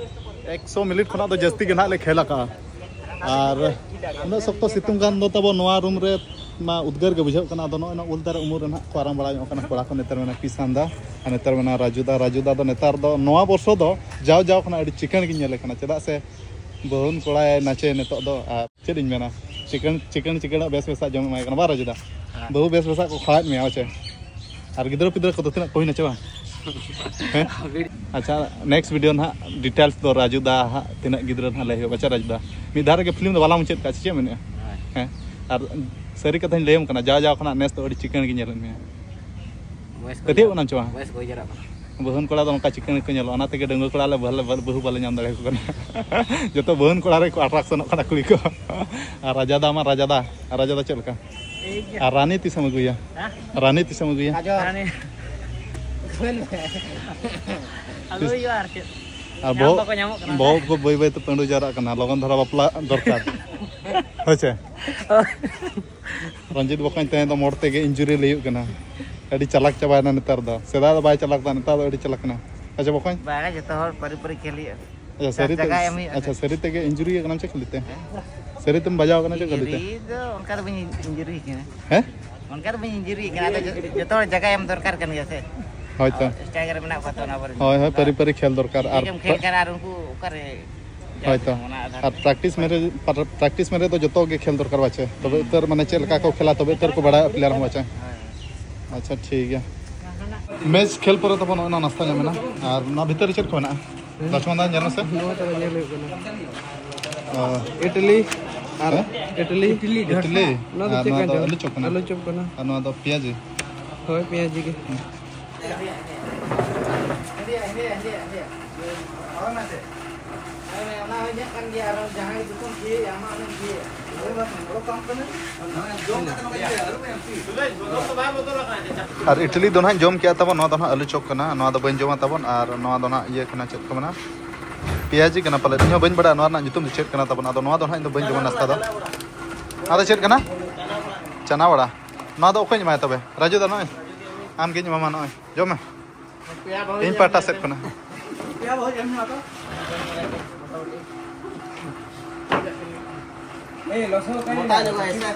ᱮᱠᱥᱚ ᱢᱤᱱᱤᱴ ᱠᱷᱚᱱᱟᱜ ᱫᱚ ᱡᱟᱹᱥᱛᱤ ᱜᱮ ᱱᱟᱦᱟᱜ ᱞᱮ ᱠᱷᱮᱞ ᱟᱠᱟᱜᱼᱟ᱾ ᱟᱨ ᱩᱱᱟᱹᱜ ᱥᱚᱠᱛᱚ ᱥᱤᱛᱩᱝ ᱠᱟᱱ ᱫᱚ ᱛᱟᱵᱚᱱ ᱱᱚᱣᱟ ᱨᱩᱢ ᱨᱮ ᱢᱟ ᱩᱫᱽᱜᱟᱹᱨ ᱜᱮ ᱵᱩᱡᱷᱟᱹᱜ ᱠᱟᱱᱟ᱾ ᱟᱫᱚ ᱱᱚᱜᱼᱚᱭ ᱱᱚᱣᱟ ᱩᱞ ᱫᱟᱨᱮ ᱩᱢᱩᱞ ᱨᱮ ᱱᱟᱦᱟᱜ ᱠᱚ ᱟᱨᱟᱢ ᱵᱟᱲᱟ ᱧᱚᱜ ᱠᱟᱱᱟ ᱠᱚᱲᱟ ᱠᱚ᱾ ᱱᱮᱛᱟᱨ ᱢᱮᱱᱟᱜᱼᱟ ᱠᱤᱥᱟᱱ ᱫᱟ, ᱟᱨ ᱱᱮᱛᱟᱨ ᱢᱮᱱᱟᱜᱼᱟ ᱨᱟᱡᱩ ᱫᱟ᱾ ᱨᱟᱡᱩ ᱫᱟ ᱫᱚ ᱱᱮᱛᱟᱨ ᱫᱚ ᱱᱚᱣᱟ ᱵᱚᱨᱥᱚ ᱫᱚ ᱡᱟᱣ ᱡᱟᱣ ᱠᱷᱚᱱᱟᱜ ᱟᱹᱰᱤ ᱪᱤᱠᱟᱹᱬ ᱜᱤᱧ ᱧᱮᱞᱮ ᱠᱟᱱᱟ, ᱪᱮᱫᱟᱜ ᱥᱮ ᱵᱟᱹᱦᱩᱱ ᱠᱚᱲᱟᱭ ᱱᱟᱪᱮ ᱱᱤᱛᱚᱜ ᱫᱚ, ᱟᱨ ᱪᱮᱫ ᱤᱧ ᱢᱮᱱᱟ, ᱪᱤᱠᱟᱹᱬ ᱪᱤᱠᱟᱹᱬ ᱪᱤᱠᱟᱹᱬᱟᱜ ᱵᱮᱥ ᱵᱮᱥᱟᱜ ᱡᱚᱢ ᱮᱢᱟᱭ ᱠᱟᱱᱟ, ᱵᱟᱝ ᱨᱟᱡᱩᱫᱟ? ᱦᱮᱸ᱾ ᱵᱟᱹᱦᱩ ᱵᱮᱥ ᱵᱮᱥᱟᱜ ᱠᱚ ᱠᱷᱟᱣᱟᱭᱮᱫ ᱢᱮᱭᱟ, ᱦᱳᱭ ᱪᱮ? ᱟᱨ ᱜᱤᱫᱽᱨᱟᱹ ᱯᱤᱫᱽᱨᱟᱹ ᱠᱚᱫᱚ ᱛᱤᱱᱟᱹᱜ ᱠᱚ ᱦᱩᱭᱱᱟ ᱪᱮ ᱵᱟᱝ? ᱦᱮᱸ? ᱟᱪᱪᱷᱟ, next video ᱱᱟᱦᱟᱜ details ᱫᱚ ᱨᱟᱡᱩᱫᱟ ᱦᱟᱸᱜ ᱛᱤᱱᱟᱹᱜ ᱜᱤᱫᱽᱨᱟᱹ ᱱᱟᱦᱟᱜ ᱞᱟᱹᱭ ᱦᱩᱭᱩᱜᱼᱟ, ᱵᱟᱪᱟ ᱨᱟᱡᱩᱫᱟ? ᱢᱤᱫ ᱫᱷᱟᱣ ᱨᱮᱜᱮ film ᱫᱚ ᱵᱟᱞᱟᱝ ᱢᱩᱪᱟᱹᱫ ᱠᱟᱜᱼᱟ, ᱥᱮ ᱪᱮᱫ ᱢᱮᱱᱮᱜᱼᱟ? ᱦᱮᱸ᱾ ᱟᱨ ᱥᱟᱹᱨᱤ ᱠᱟᱛᱷᱟᱧ ᱞᱟᱹᱭᱟᱢ ᱠᱟᱱᱟ, ᱡᱟᱣ ᱡᱟᱣ ᱠᱷᱚᱱᱟᱜ ᱱᱮᱥ ᱫᱚ ᱟᱹᱰᱤ ᱪᱤᱠᱟᱹᱬ ᱜᱮᱧ ᱧᱮᱞᱮᱫ ᱢᱮᱭᱟ᱾ ᱵᱚᱭᱮᱥ ᱠᱚ ᱯᱟᱹᱛᱭᱟᱹᱜ ᱡᱟᱨ-, ᱠᱟᱱᱟᱢ ᱪᱮ ᱵᱟᱝ? ᱵᱚᱭᱮᱥ ᱠᱚ ᱡᱟᱨᱟᱜ ᱠᱟᱱᱟ᱾ ᱵᱟᱹᱦᱩᱱ ᱠᱚᱲᱟ ᱫᱚ ᱚᱱᱠᱟ ᱪᱤᱠᱟᱹᱬ ᱜᱮᱠᱚ ᱧᱮᱞᱚᱜᱼᱟ, ᱚᱱᱟ ᱛᱮᱜᱮ ᱰᱟᱺᱜᱩᱣᱟᱹ ᱠᱚᱲᱟ ᱞᱮ ᱵᱟᱞᱮ, ᱵᱟᱹᱦᱩ ᱵᱟᱞᱮ ᱧᱟᱢ ᱫᱟᱲᱮᱭᱟᱠᱚ ᱠᱟᱱᱟ᱾ ᱡᱚᱛᱚ ᱵᱟᱹᱦᱩᱱ ᱠᱚᱲᱟ ᱨᱮᱠᱚ attractionᱚᱜ ᱠᱟᱱᱟ ᱠᱩᱲᱤ ᱠᱚ᱾ ᱟᱨ ᱨᱟᱡᱟ ᱫᱟ ᱢᱟ ᱨᱟᱡᱟ ᱫᱟ, ᱟᱨ ᱨᱟᱡᱟ ᱫᱟ ᱪᱮᱫ ᱞᱮᱠᱟ? ᱴᱷᱤᱠ ᱜᱮᱭᱟ᱾ ᱟᱨ ᱨᱟᱱᱤ ᱛᱤᱥᱮᱢ ᱟᱹᱜᱩᱭᱟ? ᱦᱮᱸ? ᱨᱟᱱᱤ ᱛᱤᱥᱮᱢ ᱟᱹᱜᱩᱭᱟ? ᱨᱟᱱᱤ᱾ ᱟᱹᱜᱩ ᱦᱩᱭᱩᱜᱼᱟ ᱟᱨ ᱪᱮᱫ᱾ ᱟᱨ ᱧᱟᱢ ᱵᱚᱦᱚᱜ, ᱵᱟᱠᱚ ᱧᱟᱢᱚᱜ ᱠᱟᱱᱟ ᱥᱮ᱾ ᱵᱚᱦᱚᱜ ᱠᱚ ᱵᱟᱹᱭ ᱵᱟᱹᱭ ᱛᱮ ᱯᱟᱺᱰᱩ ᱡᱟᱣᱨᱟᱜ ᱠᱟᱱᱟ, ᱞᱚᱜᱚᱱ ᱫᱷᱟᱨᱟ ᱵᱟᱯᱞᱟ ᱫᱚᱨᱠᱟᱨ᱾ ᱦᱳᱭ ᱪᱮ? ᱨᱚᱧᱡᱤᱛ ᱵᱚᱠᱚᱧ ᱛᱮᱦᱮᱧ ᱫᱚ ᱢᱚᱴ ᱛᱮᱜᱮ injury ᱞᱟᱹᱭᱩᱜ ᱠᱟᱱᱟ᱾ ᱟᱹᱰᱤ ᱪᱟᱞᱟᱠ ᱪᱟᱵᱟᱭᱮᱱᱟ ᱱᱮᱛᱟᱨ ᱫᱚ᱾ ᱥᱮᱫᱟᱭ ᱫᱚ ᱵᱟᱭ ᱪᱟᱞᱟᱠ ᱫᱟ, ᱱᱮᱛᱟᱨ ᱫᱚ ᱟᱹᱰᱤ ᱪᱟᱞᱟᱠ ᱠᱟᱱᱟ᱾ ᱟᱪᱪᱷᱟ ᱵᱚᱠᱚᱧ? ᱵᱟᱝᱟ, ᱡᱚᱛᱚ ᱦᱚᱲ ᱯᱟᱹᱨᱤ ᱯᱟᱹᱨᱤ ᱠᱷᱮᱞ ᱦᱩᱭᱩᱜᱼᱟ᱾ ᱟᱪᱪᱷᱟ, ᱥᱟᱹᱨᱤ ᱛᱮ, ᱡᱟᱭᱜᱟ ᱮᱢ ᱦᱩᱭᱩᱜᱼᱟ᱾ ᱟᱪᱪᱷᱟ, ᱥᱟᱹᱨᱤ ᱛᱮᱜᱮ injury ᱠᱟᱱᱟᱢ ᱪᱮ ᱠᱷᱟᱹᱞᱤ ᱛᱮ? ᱦᱮᱸ? ᱥᱟᱹᱨᱤ ᱛᱮᱢ ᱵᱟᱡᱟᱣ ᱠᱟᱱᱟ ᱪᱮ ᱠᱷᱟᱹᱞᱤ ᱛᱮ? Injury ᱫᱚ ᱚᱱᱠᱟ ᱫᱚ ᱵᱟᱹᱧ injury ᱠᱟᱱᱟ᱾ ᱦᱮᱸ? ᱚᱱᱠᱟ ᱫᱚ ᱵᱟᱹᱧ injury ᱠᱟᱱᱟ, ᱟᱫᱚ ᱡᱚ-, ᱡᱚᱛᱚ ᱦᱚᱲ ᱡᱟᱭᱜᱟ ᱮᱢ ᱫᱚᱨᱠᱟᱨ ᱠᱟᱱ ᱜᱮᱭᱟ ᱥᱮ᱾ ᱦᱳᱭ ᱛᱚ᱾ Striker ᱨᱮ ᱢᱮᱱᱟᱜ ᱠᱚᱣᱟ ᱛᱚ ᱚᱱᱟ ᱠᱚᱨᱮ᱾ ᱦᱳᱭ, ᱦᱳᱭ, ᱯᱟᱹᱨᱤ ᱯᱟᱹᱨᱤ ᱠᱷᱮᱞ ᱫᱚᱨᱠᱟᱨ᱾ ᱤᱱᱠᱟᱹ ᱟᱨ ᱜᱮᱢ ᱠᱷᱮᱞ ᱠᱟᱱᱟ ᱟᱨ ᱩᱱᱠᱩ ᱚᱠᱟᱨᱮ ᱦᱳᱭ ᱛᱚ᱾ ᱚᱱᱟ ᱟᱫᱷᱟᱨ ᱟᱨ ᱛᱮ᱾ Practice match ᱨᱮ, ᱯᱨᱟ-, practice match ᱨᱮ ᱫᱚ ᱡᱚᱛᱚ ᱜᱮ ᱠᱷᱮᱞ ᱫᱚᱨᱠᱟᱨ ᱵᱟᱪᱮ? ᱛᱚᱵᱮ ᱩᱛᱟᱹᱨ ᱢᱟᱱᱮ ᱪᱮᱫ ᱞᱮᱠᱟ ᱠᱚ ᱠᱷᱮᱞᱟ, ᱛᱚᱵᱮ ᱩᱛᱟᱹᱨ ᱠᱚ ᱵᱟᱲᱟᱭᱟ player ᱦᱚᱸ ᱵᱟᱪᱮ? ᱦᱳᱭ᱾ ᱟᱪᱪᱷᱟ, ᱴᱷᱤᱠ ᱜᱮᱭᱟ᱾ Match ᱠᱷᱮᱞ ᱯᱚᱨᱮ ᱛᱟᱵᱚᱱ ᱱᱚᱜᱼᱚᱭ ᱱᱚᱣᱟ ᱱᱟᱥᱛᱟ ᱧᱟᱢ ᱮᱱᱟ᱾ ᱟᱨ ᱱᱚᱣᱟ ᱵᱷᱤᱛᱟᱹᱨ ᱨᱮ ᱪᱮᱫ ᱠᱚ ᱢᱮᱱᱟᱜᱼᱟ? ᱦᱩᱸ᱾ ᱞᱚᱪᱷᱢᱚᱱ ᱫᱟ, ᱧᱮᱞ ᱢᱮᱥᱮ᱾ ᱱᱚᱣᱟ ᱛᱟᱵᱚᱱ ᱧᱮᱞ ᱦᱩᱭᱩᱜ ᱠᱟᱱᱟ᱾ ᱚ᱾ ᱤᱰᱞᱤ ᱟᱨ ᱦᱮᱸ? ᱤᱰᱞᱤ᱾ ᱤᱰᱞᱤ? ᱱᱚᱣᱟ ᱫᱚ ᱟᱨ ᱪᱮᱫ ᱱᱚᱣᱟ ᱠᱟᱱ ᱫᱚ ᱪᱚ? ᱟᱹᱞᱩ ᱪᱚᱯ ᱠᱟᱱᱟ᱾ ᱟᱹᱞᱩ ᱪᱚᱯ ᱠᱟᱱᱟ᱾ ᱟᱨ ᱱᱚᱣᱟ ᱫᱚ ᱯᱮᱸᱭᱟᱡᱤ᱾ ᱦᱳᱭ, ᱯᱮᱸᱭᱟᱡᱤ ᱜᱮ᱾ ᱦᱩᱸ᱾ ᱟᱨ ᱤᱰᱞᱤ ᱫᱚ ᱱᱟᱦᱟᱜ ᱡᱚᱢ ᱠᱮᱜᱼᱟ ᱛᱟᱵᱚᱱ, ᱱᱚᱣᱟ ᱫᱚ ᱱᱟᱦᱟᱜ ᱟᱹᱞᱩ ᱪᱚᱯ ᱠᱟᱱᱟ, ᱱᱚᱣᱟ ᱫᱚ ᱵᱟᱹᱧ ᱡᱚᱢᱟ ᱛᱟᱵᱚᱱ, ᱟᱨ ᱱᱚᱣᱟ ᱫᱚ ᱱᱟᱦᱟᱜ ᱤᱭᱟᱹ ᱠᱟᱱᱟ, ᱪᱮᱫ ᱠᱚ ᱢᱮᱱᱟ, ᱯᱮᱸᱭᱟᱡᱤ ᱠᱟᱱᱟ ᱯᱟᱞᱮᱫ, ᱤᱧ ᱦᱚᱸ ᱵᱟᱹᱧ ᱵᱟᱲᱟᱭᱟ ᱱᱚᱣᱟ ᱨᱮᱱᱟᱜ ᱧᱩᱛᱩᱢ ᱫᱚ ᱪᱮᱫ ᱠᱟᱱᱟ ᱛᱟᱵᱚᱱ, ᱟᱫᱚ ᱱᱚᱣᱟ ᱫᱚ ᱱᱟᱦᱟᱜ ᱤᱧ ᱫᱚ ᱵᱟᱹᱧ ᱡᱚᱢᱟ ᱱᱟᱥᱛᱟ ᱫᱚ᱾ ᱱᱚᱣᱟ ᱫᱚ ᱪᱮᱫ ᱠᱟᱱᱟ? ᱪᱟᱱᱟ ᱵᱟᱲᱟ᱾ ᱱᱚᱣᱟ ᱫᱚ ᱚᱠᱚᱭᱤᱧ ᱮᱢᱟᱭᱟ ᱛᱚᱵᱮ? ᱨᱟᱡᱩ ᱫᱟ ᱱᱚᱜᱼᱚᱭ, ᱟᱢ ᱜᱤᱧ ᱮᱢᱟᱢᱟ, ᱱᱚᱜᱼᱚᱭ ᱡᱚᱢ ᱢᱮ᱾ ᱤᱧ ᱯᱟᱦᱴᱟ ᱥᱮᱫ ᱠᱷᱚᱱᱟᱜ᱾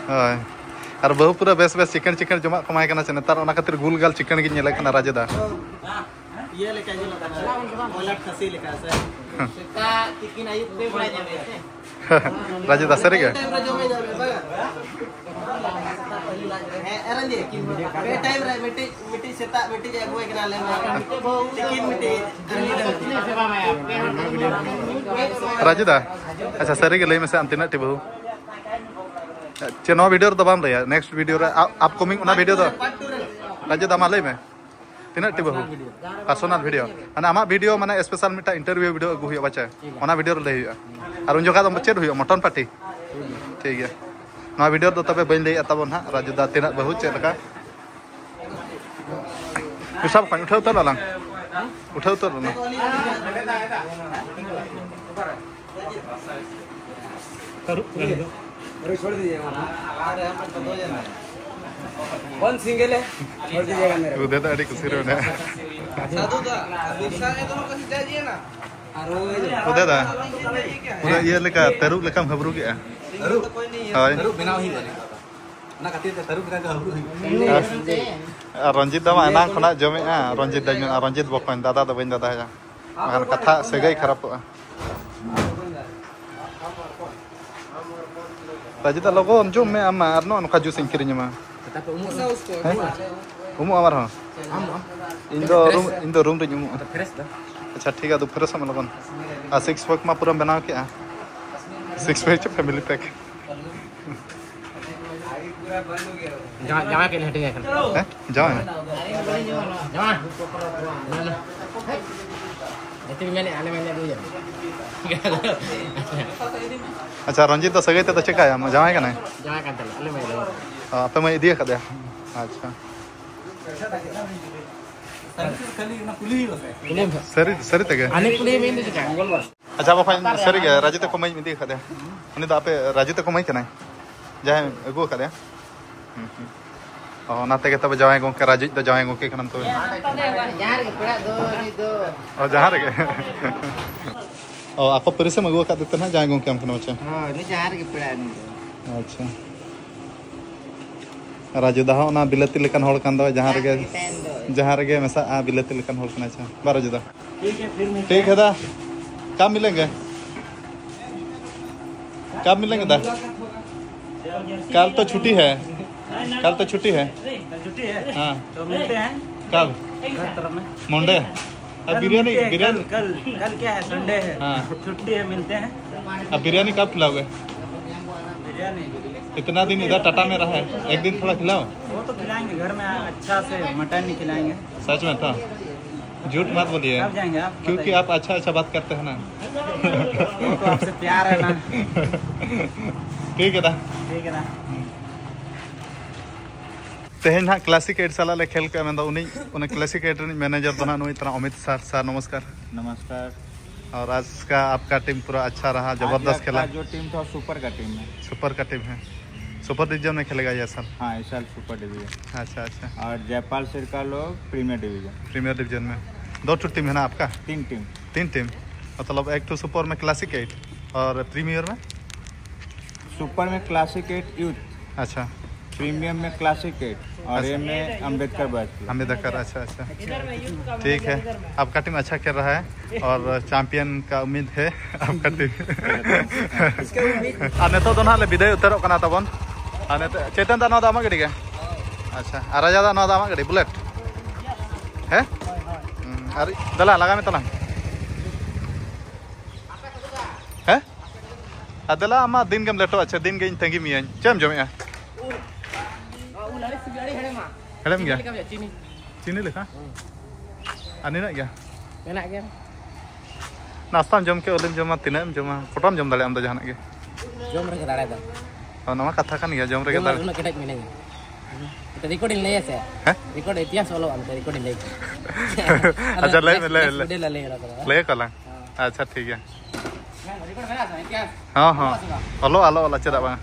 ᱦᱳᱭ᱾ ᱟᱨ ᱵᱟᱹᱦᱩ ᱯᱩᱨᱟᱹ ᱵᱮᱥ ᱵᱮᱥ ᱪᱤᱠᱟᱹᱬ ᱪᱤᱠᱟᱹᱬ ᱡᱚᱢᱟᱜ ᱠᱚ ᱮᱢᱟᱭ ᱠᱟᱱᱟ ᱥᱮ ᱱᱮᱛᱟᱨ, ᱚᱱᱟ ᱠᱷᱟᱹᱛᱤᱨ ᱜᱩᱞ ᱜᱟᱞ ᱪᱤᱠᱟᱹᱬ ᱜᱤᱧ ᱧᱮᱞᱮ ᱠᱟᱱᱟ ᱨᱟᱡᱩ ᱫᱟ᱾ ᱤᱭᱟᱹ ᱞᱮᱠᱟ ᱧᱮᱞᱚᱜ ᱠᱟᱱᱟ, ᱵᱚᱭᱞᱟᱨ ᱠᱷᱟᱹᱥᱤ ᱞᱮᱠᱟ ᱥᱮ? ᱥᱮᱛᱟᱜ, ᱛᱤᱠᱤᱱ, ᱟᱹᱭᱩᱵ ᱯᱮ ᱵᱮᱲᱟ ᱧᱟᱢᱮᱫ ᱛᱮ᱾ ᱨᱟᱡᱩ ᱫᱟ, ᱥᱟᱹᱨᱤ ᱜᱮ? ᱯᱮ ᱴᱟᱭᱤᱢ ᱨᱮ ᱡᱚᱢᱮ ᱧᱟᱢᱮᱫ, ᱵᱟᱝᱟ? ᱦᱮᱸ, ᱮᱨᱟᱧᱡᱤ, ᱯᱮ ᱴᱟᱭᱤᱢ ᱨᱮ ᱢᱤᱫᱴᱤᱡ, ᱢᱤᱫᱴᱤᱡ ᱥᱮᱛᱟᱜ, ᱢᱤᱫᱴᱤᱡ ᱟᱹᱜᱩᱭ ᱠᱟᱱᱟ ᱞᱮ, ᱛᱤᱠᱤᱱ ᱢᱤᱫᱴᱤᱡ᱾ ᱨᱟᱡᱩ ᱫᱟ, ᱟᱪᱪᱷᱟ, ᱥᱟᱹᱨᱤ ᱜᱮ ᱞᱟᱹᱭ ᱢᱮᱥᱮ, ᱟᱢ ᱛᱤᱱᱟᱹᱜ ᱴᱤ ᱵᱟᱹᱦᱩ? ᱪᱮ, ᱱᱚᱣᱟ ᱵᱷᱤᱰᱤᱭᱳ ᱨᱮᱫᱚ ᱵᱟᱢ ᱞᱟᱹᱭᱟ, ᱱᱮᱠᱥᱴ ᱵᱷᱤᱰᱤᱭᱳ ᱨᱮ, ᱟᱯᱠᱚᱢᱤᱝ ᱚᱱᱟ ᱵᱷᱤᱰᱤᱭᱳ ᱫᱚ᱾ ᱨᱟᱡᱩ ᱫᱟ, ᱢᱟ ᱞᱟᱹᱭ ᱢᱮ, ᱛᱤᱱᱟᱹᱜ ᱴᱤ ᱵᱟᱹᱦᱩ? ᱯᱟᱨᱥᱚᱱᱟᱞ ᱵᱷᱤᱰᱤᱭᱳ, ᱢᱟᱱᱮ ᱟᱢᱟᱜ ᱵᱷᱤᱰᱤᱭᱳ, ᱢᱟᱱᱮ ᱥᱯᱮᱥᱟᱞ ᱢᱤᱫᱴᱟᱝ ᱤᱱᱴᱟᱨᱵᱷᱤᱭᱩ ᱵᱷᱤᱰᱤᱭᱳ ᱟᱹᱜᱩ ᱦᱩᱭᱩᱜᱼᱟ, ᱵᱟᱪᱮ? ᱚᱱᱟ ᱵᱷᱤᱰᱤᱭᱳ ᱨᱮ ᱞᱟᱹᱭ ᱦᱩᱭᱩᱜᱼᱟ᱾ ᱟᱨ ᱩᱱ ᱡᱚᱠᱷᱟᱡ ᱫᱚ ᱪᱮᱫ ᱦᱩᱭᱩᱜᱼᱟ? Mutton party. ᱴᱷᱤᱠ ᱜᱮᱭᱟ, ᱱᱚᱣᱟ ᱵᱷᱤᱰᱤᱭᱳ ᱨᱮᱫᱚ ᱛᱚᱵᱮ ᱵᱟᱹᱧ ᱞᱟᱹᱭᱮᱫᱼᱟ ᱛᱟᱵᱚᱱ ᱦᱟᱸᱜ, ᱨᱟᱡᱩ ᱫᱟ ᱛᱤᱱᱟᱹᱜ ᱵᱟᱹᱦᱩ ᱪᱮᱫ ᱞᱮᱠᱟ᱾ ᱥᱟᱵ ᱠᱷᱚᱱ ᱩᱴᱷᱟᱹᱣ ᱩᱛᱟᱹᱨ ᱟᱞᱟᱝ, ᱩᱴᱷᱟᱹᱣ ᱩᱛᱟᱹᱨ ᱟᱞᱟᱝ᱾ ᱛᱟᱹᱨᱩᱵ ᱠᱟᱱᱟ ᱫᱚ᱾ अरे छोड़ दीजिए वहाँ। कौन सिंगल है? छोड़ दीजिएगा मेरे को। ᱩᱫᱟᱹ ᱫᱚ ᱟᱹᱰᱤ ᱠᱩᱥᱤ ᱨᱮ ᱢᱮᱱᱟᱜᱼᱟ᱾ साधु दा, बिरसा के दोनों को जाइए ना। ᱩᱫᱟᱹ ᱫᱟ, ᱯᱩᱨᱟᱹ ᱤᱭᱟᱹ ᱞᱮᱠᱟ, ᱛᱟᱹᱨᱩᱵ ᱞᱮᱠᱟᱢ ᱦᱟᱹᱵᱨᱩ ᱠᱮᱜᱼᱟ᱾ ᱛᱟᱹᱨᱩᱵ? ᱦᱳᱭ᱾ ᱛᱟᱹᱨᱩᱵ ᱵᱮᱱᱟᱣ ᱦᱩᱭᱩᱜᱼᱟ ᱱᱤᱛᱚᱜ ᱫᱚ᱾ ᱚᱱᱟ ᱠᱷᱟᱹᱛᱤᱨ ᱛᱮ ᱛᱟᱹᱨᱩᱵ ᱞᱮᱠᱟ ᱜᱮ ᱦᱟᱹᱵᱨᱩ ᱦᱩᱭᱩᱜᱼᱟ᱾ ᱟᱨ ᱨᱚᱧᱡᱤᱛ ᱫᱟ ᱢᱟ ᱮᱱᱟᱝ ᱠᱷᱚᱱᱟᱜ ᱡᱚᱢᱮᱜᱼᱟ, ᱨᱚᱧᱡᱤᱛ ᱫᱟᱧ ᱢᱮᱱᱟ, ᱨᱚᱧᱡᱤᱛ ᱵᱚᱠᱚᱧ, ᱫᱟᱫᱟ ᱫᱚ ᱵᱟᱹᱧ ᱫᱟᱫᱟᱭᱟ᱾ ᱵᱟᱠᱷᱟᱱ ᱠᱟᱛᱷᱟ ᱥᱟᱹᱜᱟᱹᱭ ᱠᱷᱟᱨᱟᱯᱚᱜᱼᱟ᱾ ᱨᱟᱡᱤᱛᱟ, ᱞᱚᱜᱚᱱ ᱡᱚᱢ ᱢᱮ ᱟᱢ ᱢᱟ, ᱟᱨ ᱱᱚᱜᱼᱚ ᱱᱚᱝᱠᱟ ᱡᱩᱥ ᱤᱧ ᱠᱤᱨᱤᱧ ᱟᱢᱟ᱾ ᱦᱮᱸ? ᱩᱢᱩᱜ ᱟᱢ ᱟᱨᱦᱚᱸ? ᱤᱧ ᱫᱚ ᱨᱩᱢ, ᱤᱧ ᱫᱚ ᱨᱩᱢ ᱨᱤᱧ ᱩᱢᱩᱜᱼᱟ᱾ ᱟᱪᱪᱷᱟ, ᱴᱷᱤᱠ ᱜᱮᱭᱟ, ᱟᱫᱚ ᱯᱷᱨᱮᱥᱚᱜ ᱢᱮ ᱞᱚᱜᱚᱱ᱾ ᱟᱨ ᱥᱤᱠᱥ ᱯᱮᱠ ᱢᱟ ᱯᱩᱨᱟᱹᱢ ᱵᱮᱱᱟᱣ ᱠᱮᱜᱼᱟ᱾ ᱥᱤᱠᱥ ᱯᱮᱠ ᱪᱚ ᱯᱷᱮᱢᱤᱞᱤ ᱯᱮᱠ? ᱡᱟᱶᱟᱭ, ᱡᱟᱶᱟᱭ ᱠᱤᱱ ᱦᱟᱹᱴᱤᱧ ᱟᱠᱟᱱᱟ᱾ ᱦᱮᱸ? ᱡᱟᱶᱟᱭ? ᱡᱟᱶᱟᱭ? ᱡᱟᱹᱛᱤ ᱢᱮᱱᱮᱫ, ᱟᱞᱮ ᱢᱮᱱᱮᱫ ᱫᱩ ᱡᱟᱢ᱾ ᱟᱪᱪᱷᱟ, ᱨᱚᱧᱡᱤᱛ ᱫᱚ ᱥᱟᱹᱜᱟᱹᱭ ᱛᱮᱫᱚ ᱪᱮᱠᱟᱭᱟᱢ? ᱡᱟᱶᱟᱭ ᱠᱟᱱᱟᱭ? ᱡᱟᱶᱟᱭ ᱠᱟᱱ ᱛᱟᱞᱮ, ᱟᱞᱮ ᱢᱮᱱᱮᱫ ᱫᱩ ᱡᱟᱢ᱾ ᱚ, ᱟᱯᱮ ᱢᱟᱹᱭ ᱤᱫᱤ ᱟᱠᱟᱫᱮᱭᱟ? ᱟᱪᱪᱷᱟ᱾ ᱠᱩᱞᱤ ᱢᱮ᱾ ᱥᱟᱹᱨᱤ, ᱥᱟᱹᱨᱤ ᱛᱮᱜᱮ? ᱟᱞᱮ ᱠᱩᱞᱤ ᱢᱮ, ᱤᱧ ᱫᱚ ᱪᱮᱠᱟ? ᱟᱪᱪᱷᱟ, ᱵᱟᱠᱷᱟᱱ ᱥᱟᱹᱨᱤ ᱜᱮ, ᱨᱟᱡᱩ ᱛᱟᱠᱚ ᱢᱟᱹᱭ ᱤᱫᱤ ᱟᱠᱟᱫᱮᱭᱟ᱾ ᱩᱱᱤ ᱫᱚ ᱟᱯᱮ ᱨᱟᱡᱩ ᱛᱟᱠᱚ ᱢᱟᱹᱭ ᱠᱟᱱᱟᱭ? ᱡᱟᱦᱟᱸᱭ ᱟᱹᱜᱩ ᱟᱠᱟᱫᱮᱭᱟ? ᱦᱩᱸ, ᱦᱩᱸ᱾ ᱚ, ᱚᱱᱟ ᱛᱮᱜᱮ ᱛᱚᱵᱮ ᱡᱟᱶᱟᱭ ᱜᱚᱝᱠᱮ, ᱨᱟᱡᱩ ᱫᱚ ᱡᱟᱶᱟᱭ ᱜᱚᱝᱠᱮ ᱠᱟᱱᱟᱢ ᱛᱚᱵᱮ? ᱡᱟᱦᱟᱸ ᱨᱮᱜᱮ ᱯᱮᱲᱟ ᱫᱚ, ᱩᱱᱤ ᱫᱚ᱾ ᱚ, ᱡᱟᱦᱟᱸ ᱨᱮᱜᱮ᱾ ᱚ, ᱟᱠᱚ ᱯᱟᱹᱨᱤᱥᱮᱢ ᱟᱹᱜᱩ ᱟᱠᱟᱫ ᱛᱮ ᱱᱟᱦᱟᱜ ᱡᱟᱶᱟᱭ ᱜᱚᱝᱠᱮ ᱟᱢ ᱠᱟᱱᱟ ᱢᱟᱪᱮ? ᱦᱳᱭ, ᱩᱱᱤ ᱡᱟᱦᱟᱸ ᱨᱮᱜᱮ ᱯᱮᱲᱟ ᱩᱱᱤ ᱫᱚ᱾ ᱟᱪᱪᱷᱟ᱾ ᱨᱟᱡᱩ ᱫᱟ ᱦᱚᱸ ᱚᱱᱟ ᱵᱤᱞᱟᱹᱛᱤ ᱞᱮᱠᱟᱱ ᱦᱚᱲ ᱠᱟᱱ ᱫᱚ, ᱡᱟᱦᱟᱸ ᱨᱮᱜᱮ, ᱡᱟᱦᱟᱸ ᱨᱮᱜᱮ ᱢᱮᱥᱟᱜᱼᱟ, ᱵᱤᱞᱟᱹᱛᱤ ᱞᱮᱠᱟᱱ ᱦᱚᱲ ᱠᱟᱱᱟᱭ ᱪᱮ? ᱵᱟ ᱨᱟᱡᱩ ᱫᱟ? ᱴᱷᱤᱠ ᱜᱮᱭᱟ, ᱯᱷᱤᱨ ᱢᱤᱞᱛᱮ ᱴᱷᱤᱠ ᱦᱮᱸ ᱫᱟ᱾ कब मिलेंगे? कब मिलेंगे दा? कल तो छुट्टी है। कल तो छुट्टी है। छुट्टी है। हाँ। तो मिलते हैं कब? घर तरफ में। मंडे। अब बिरयानी, मिलते हैं। बिरयानी। कल कल कल क्या है, संडे है। हाँ। छुट्टी है, मिलते हैं। अब बिरयानी कब खिलाओगे? बिरयानी। इतना दिन इधर टाटा में रहा है, एक दिन थोड़ा खिलाओ। वो तो खिलाएंगे, घर में अच्छा से मटन नहीं खिलाएंगे। सच में था, झूठ मत बोलिए। कब जाएंगे आप? क्योंकि आप अच्छा अच्छा बात करते हैं ना। वो तो आपसे प्यार है ना। ठीक है दा। ठीक है ना। ᱛᱮᱦᱮᱧ ᱦᱟᱸᱜ ᱠᱞᱟᱥᱤᱠ ᱮᱭᱤᱴ ᱥᱟᱞᱟᱜ ᱞᱮ ᱠᱷᱮᱞ ᱠᱮᱜᱼᱟ, ᱢᱮᱱᱫᱚ ᱩᱱᱤ ᱚᱱᱟ ᱠᱞᱟᱥᱤᱠ ᱮᱭᱤᱴ ᱨᱤᱱᱤᱡ ᱢᱮᱱᱮᱡᱟᱨ ᱫᱚ ᱦᱟᱸᱜ ᱱᱩᱭ ᱛᱟᱨᱟ ᱚᱢᱤᱛ ᱥᱟᱨ᱾ ᱥᱟᱨ, ᱱᱚᱢᱚᱥᱠᱟᱨ᱾ नमस्कार। और आज का आपका टीम पूरा अच्छा रहा, आज जबरदस्त आपका खेला। जो टीम था, सुपर का टीम है। सुपर का टीम है। सुपर डिवीजन में खेलेगा ये साल? हाँ, इस साल सुपर डिवीजन। अच्छा, अच्छा। और जयपाल सिरका लोग प्रीमियर डिवीजन। प्रीमियर डिवीजन में दो ठो टीम है ना आपका? तीन टीम। तीन टीम। मतलब एक ठो सुपर में क्लासिक एट और प्रीमियर में? सुपर में क्लासिक एट यूथ, अच्छा। प्रीमियम में क्लासिक एट और ए में अम्बेडकर बॉयज क्लब। अम्बेडकर, अच्छा, अच्छा। ठीक है, आपका टीम अच्छा खेल रहा है और चैंपियन का उम्मीद है आपका टीम। ᱟᱨ ᱱᱤᱛᱚᱜ ᱫᱚ ᱱᱟᱦᱟᱜ ᱞᱮ ᱵᱤᱫᱟᱹᱭ ᱩᱛᱟᱹᱨᱚᱜ ᱠᱟᱱᱟ ᱛᱟᱵᱚᱱ᱾ ᱟᱨ ᱱᱤᱛᱚᱜ ᱪᱮᱛᱟᱱ ᱫᱟ ᱱᱚᱣᱟ ᱫᱚ ᱟᱢᱟᱜ ᱜᱟᱹᱰᱤ ᱜᱮ? ᱟᱪᱪᱷᱟ, ᱟᱨ ᱨᱟᱡᱟ ᱫᱟ ᱱᱚᱣᱟ ᱫᱚ ᱟᱢᱟᱜ ᱜᱟᱹᱰᱤ ᱵᱩᱞᱮᱴ? ᱦᱮᱸ? ᱦᱩᱸ, ᱟᱨ ᱫᱮᱞᱟ ᱞᱟᱜᱟᱭ ᱢᱮ ᱛᱟᱞᱟᱝ᱾ ᱦᱮᱸ? ᱟᱨ ᱫᱮᱞᱟ, ᱟᱢ ᱢᱟ ᱫᱤᱱ ᱜᱮᱢ ᱞᱮᱴᱚᱜᱼᱟ᱾ ᱟᱪᱪᱷᱟ, ᱫᱤᱱ ᱜᱮ ᱤᱧ ᱛᱟᱺᱜᱤ ᱢᱤᱭᱟᱹᱧ᱾ ᱪᱮᱫ ᱮᱢ ᱡᱚᱢᱮᱜᱼᱟ? ᱦᱮᱲᱮᱢ ᱜᱮᱭᱟ? ᱪᱤᱱᱤ ᱞᱮᱠᱟ? ᱟᱨ ᱱᱤᱱᱟᱹᱜ ᱜᱮ? ᱢᱮᱱᱟᱜ ᱜᱮᱭᱟ᱾ ᱱᱟᱥᱛᱟᱢ ᱡᱚᱢ ᱠᱮᱫ, ᱩᱞᱮᱢ ᱡᱚᱢᱟ, ᱛᱤᱱᱟᱹᱜ ᱮᱢ ᱡᱚᱢᱟ, ᱯᱚᱴᱚᱢ ᱡᱚᱢ ᱫᱟᱲᱮᱭᱟᱜᱼᱟ ᱟᱢ ᱫᱚ ᱡᱟᱦᱟᱱᱟᱜ ᱜᱮ᱾ ᱡᱚᱢ ᱨᱮᱜᱮ ᱫᱟᱲᱮ ᱫᱚ᱾ ᱚ, ᱱᱚᱣᱟ ᱠᱟᱛᱷᱟ ᱠᱟᱱ ᱜᱮᱭᱟ, ᱡᱚᱢ ᱨᱮᱜᱮ ᱡᱚᱢ ᱨᱮ ᱫᱟᱲᱮ᱾ ᱩᱱᱟᱹᱜ ᱠᱮᱴᱮᱡ ᱢᱤᱱᱟᱹᱧᱟ᱾ ᱢᱤᱫᱴᱮᱡ ᱨᱮᱠᱚᱨᱰ ᱤᱧ ᱞᱟᱹᱭᱟ ᱥᱮ? ᱦᱮᱸ? ᱨᱮᱠᱚᱨᱰ ᱤᱛᱤᱦᱟᱥ ᱚᱞᱚᱜᱼᱟ, ᱢᱤᱫᱴᱮᱡ ᱨᱮᱠᱚᱨᱰ ᱤᱧ ᱞᱟᱹᱭ᱾ ᱟᱪᱪᱷᱟ, ᱞᱟᱹᱭ ᱢᱮ, ᱞᱟᱹᱭ ᱢᱮ, ᱞᱟᱹᱭ ᱢᱮ᱾ ᱱᱮᱠᱥᱴ ᱰᱮ ᱞᱮ ᱞᱟᱹᱭᱟ ᱚᱱᱟ ᱠᱚᱫᱚ᱾ ᱞᱟᱹᱭ ᱟᱠᱚ ᱟᱞᱟᱝ᱾ ᱟᱪᱪᱷᱟ, ᱴᱷᱤᱠ ᱜᱮᱭᱟ᱾ ᱨᱮᱠᱚᱨᱰ ᱢᱮᱱᱟᱜᱼᱟ ᱥᱮ? ᱤᱛᱤᱦᱟᱥ? ᱦᱚᱸ, ᱦᱚᱸ᱾ ᱚᱞᱚᱜ, ᱟᱞᱚ, ᱚᱞᱚᱜ, ᱪᱮᱫᱟᱜ ᱵᱟᱝ?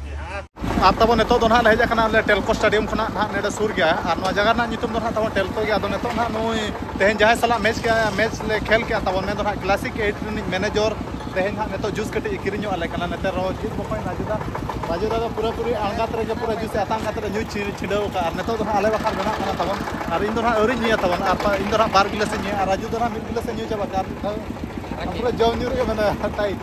ᱟᱨ ᱛᱟᱵᱚᱱ ᱱᱤᱛᱚᱜ ᱫᱚ ᱱᱟᱦᱟᱜ ᱞᱮ ᱦᱮᱡ ᱟᱠᱟᱱᱟ ᱟᱞᱮ ᱴᱮᱞᱠᱳ ᱥᱴᱮᱰᱤᱭᱟᱢ ᱠᱷᱚᱱᱟᱜ ᱱᱟᱦᱟᱜ ᱱᱚᱰᱮ ᱥᱩᱨ ᱜᱮᱭᱟ, ᱟᱨ ᱱᱚᱣᱟ ᱡᱟᱭᱜᱟ ᱨᱮᱱᱟᱜ ᱧᱩᱛᱩᱢ ᱫᱚ ᱱᱟᱦᱟᱜ ᱛᱟᱵᱚᱱ ᱴᱮᱞᱠᱳ ᱜᱮᱭᱟ᱾ ᱟᱫᱚ ᱱᱤᱛᱚᱜ ᱱᱟᱦᱟᱜ ᱱᱩᱭ ᱛᱮᱦᱮᱧ ᱡᱟᱦᱟᱸᱭ ᱥᱟᱞᱟᱜ ᱢᱮᱪ ᱠᱮᱜᱼᱟ, ᱢᱮᱪ ᱞᱮ ᱠᱷᱮᱞ ᱠᱮᱜᱼᱟ ᱛᱟᱵᱚᱱ, ᱢᱮᱱ ᱫᱚ ᱱᱟᱦᱟᱜ ᱠᱞᱟᱥᱤᱠ ᱮᱭᱤᱴ ᱨᱤᱱᱤᱡ ᱢᱮᱱᱮᱡᱚᱨ ᱛᱮᱦᱮᱧ ᱱᱟᱦᱟᱜ ᱱᱤᱛᱚᱜ ᱡᱩᱥ ᱠᱟᱹᱴᱤᱡ ᱮ ᱠᱤᱨᱤᱧ ᱧᱚᱜ ᱟᱞᱮ ᱠᱟᱱᱟ᱾ ᱱᱚᱛᱮ ᱨᱚ ᱡᱤᱛ ᱵᱚᱠᱚᱧ ᱨᱟᱡᱩᱫᱟ, ᱨᱟᱡᱩᱫᱟ ᱫᱚ ᱯᱩᱨᱟᱹᱯᱩᱨᱤ ᱟᱬᱜᱟᱛ ᱨᱮᱜᱮ ᱯᱩᱨᱟᱹ ᱡᱩᱥ ᱮ ᱟᱛᱟᱝ ᱠᱟᱛᱮ ᱮ ᱧᱩ ᱪᱷᱤ-, ᱪᱷᱤᱰᱟᱹᱣ ᱟᱠᱟᱫᱼᱟ᱾ ᱟᱨ ᱱᱤᱛᱚᱜ ᱫᱚ ᱱᱟᱦᱟᱜ ᱟᱞᱮ ᱵᱟᱠᱷᱨᱟ ᱵᱮᱱᱟᱜ ᱠᱟᱱᱟ ᱛᱟᱵᱚᱱ, ᱟᱨ ᱤᱧ ᱫᱚ ᱱᱟᱦᱟᱜ ᱟᱹᱣᱨᱤᱧ ᱧᱩᱭᱟ ᱛᱟᱵᱚᱱ, ᱟᱨ ᱯᱟ-, ᱤᱧ ᱫᱚ ᱱᱟᱦᱟᱜ ᱵᱟᱨ ᱜᱤᱞᱟᱹᱥ ᱤᱧ ᱧᱩᱭᱟ, ᱟᱨ ᱨᱟᱡᱩ ᱫᱚ ᱱᱟᱦᱟᱜ ᱢᱤᱫ ᱜᱤᱞᱟᱹᱥ ᱮ ᱧᱩ ᱪᱟᱵᱟ ᱠᱮᱜᱼᱟ ᱟᱨ ᱢᱤᱫ ᱫᱷᱟᱣ᱾ ᱯᱩᱨᱟᱹ ᱡᱚᱢ ᱧᱩ ᱨᱮᱜᱮ ᱢᱮᱱᱟᱭᱟ ᱴᱟᱭᱤᱴ᱾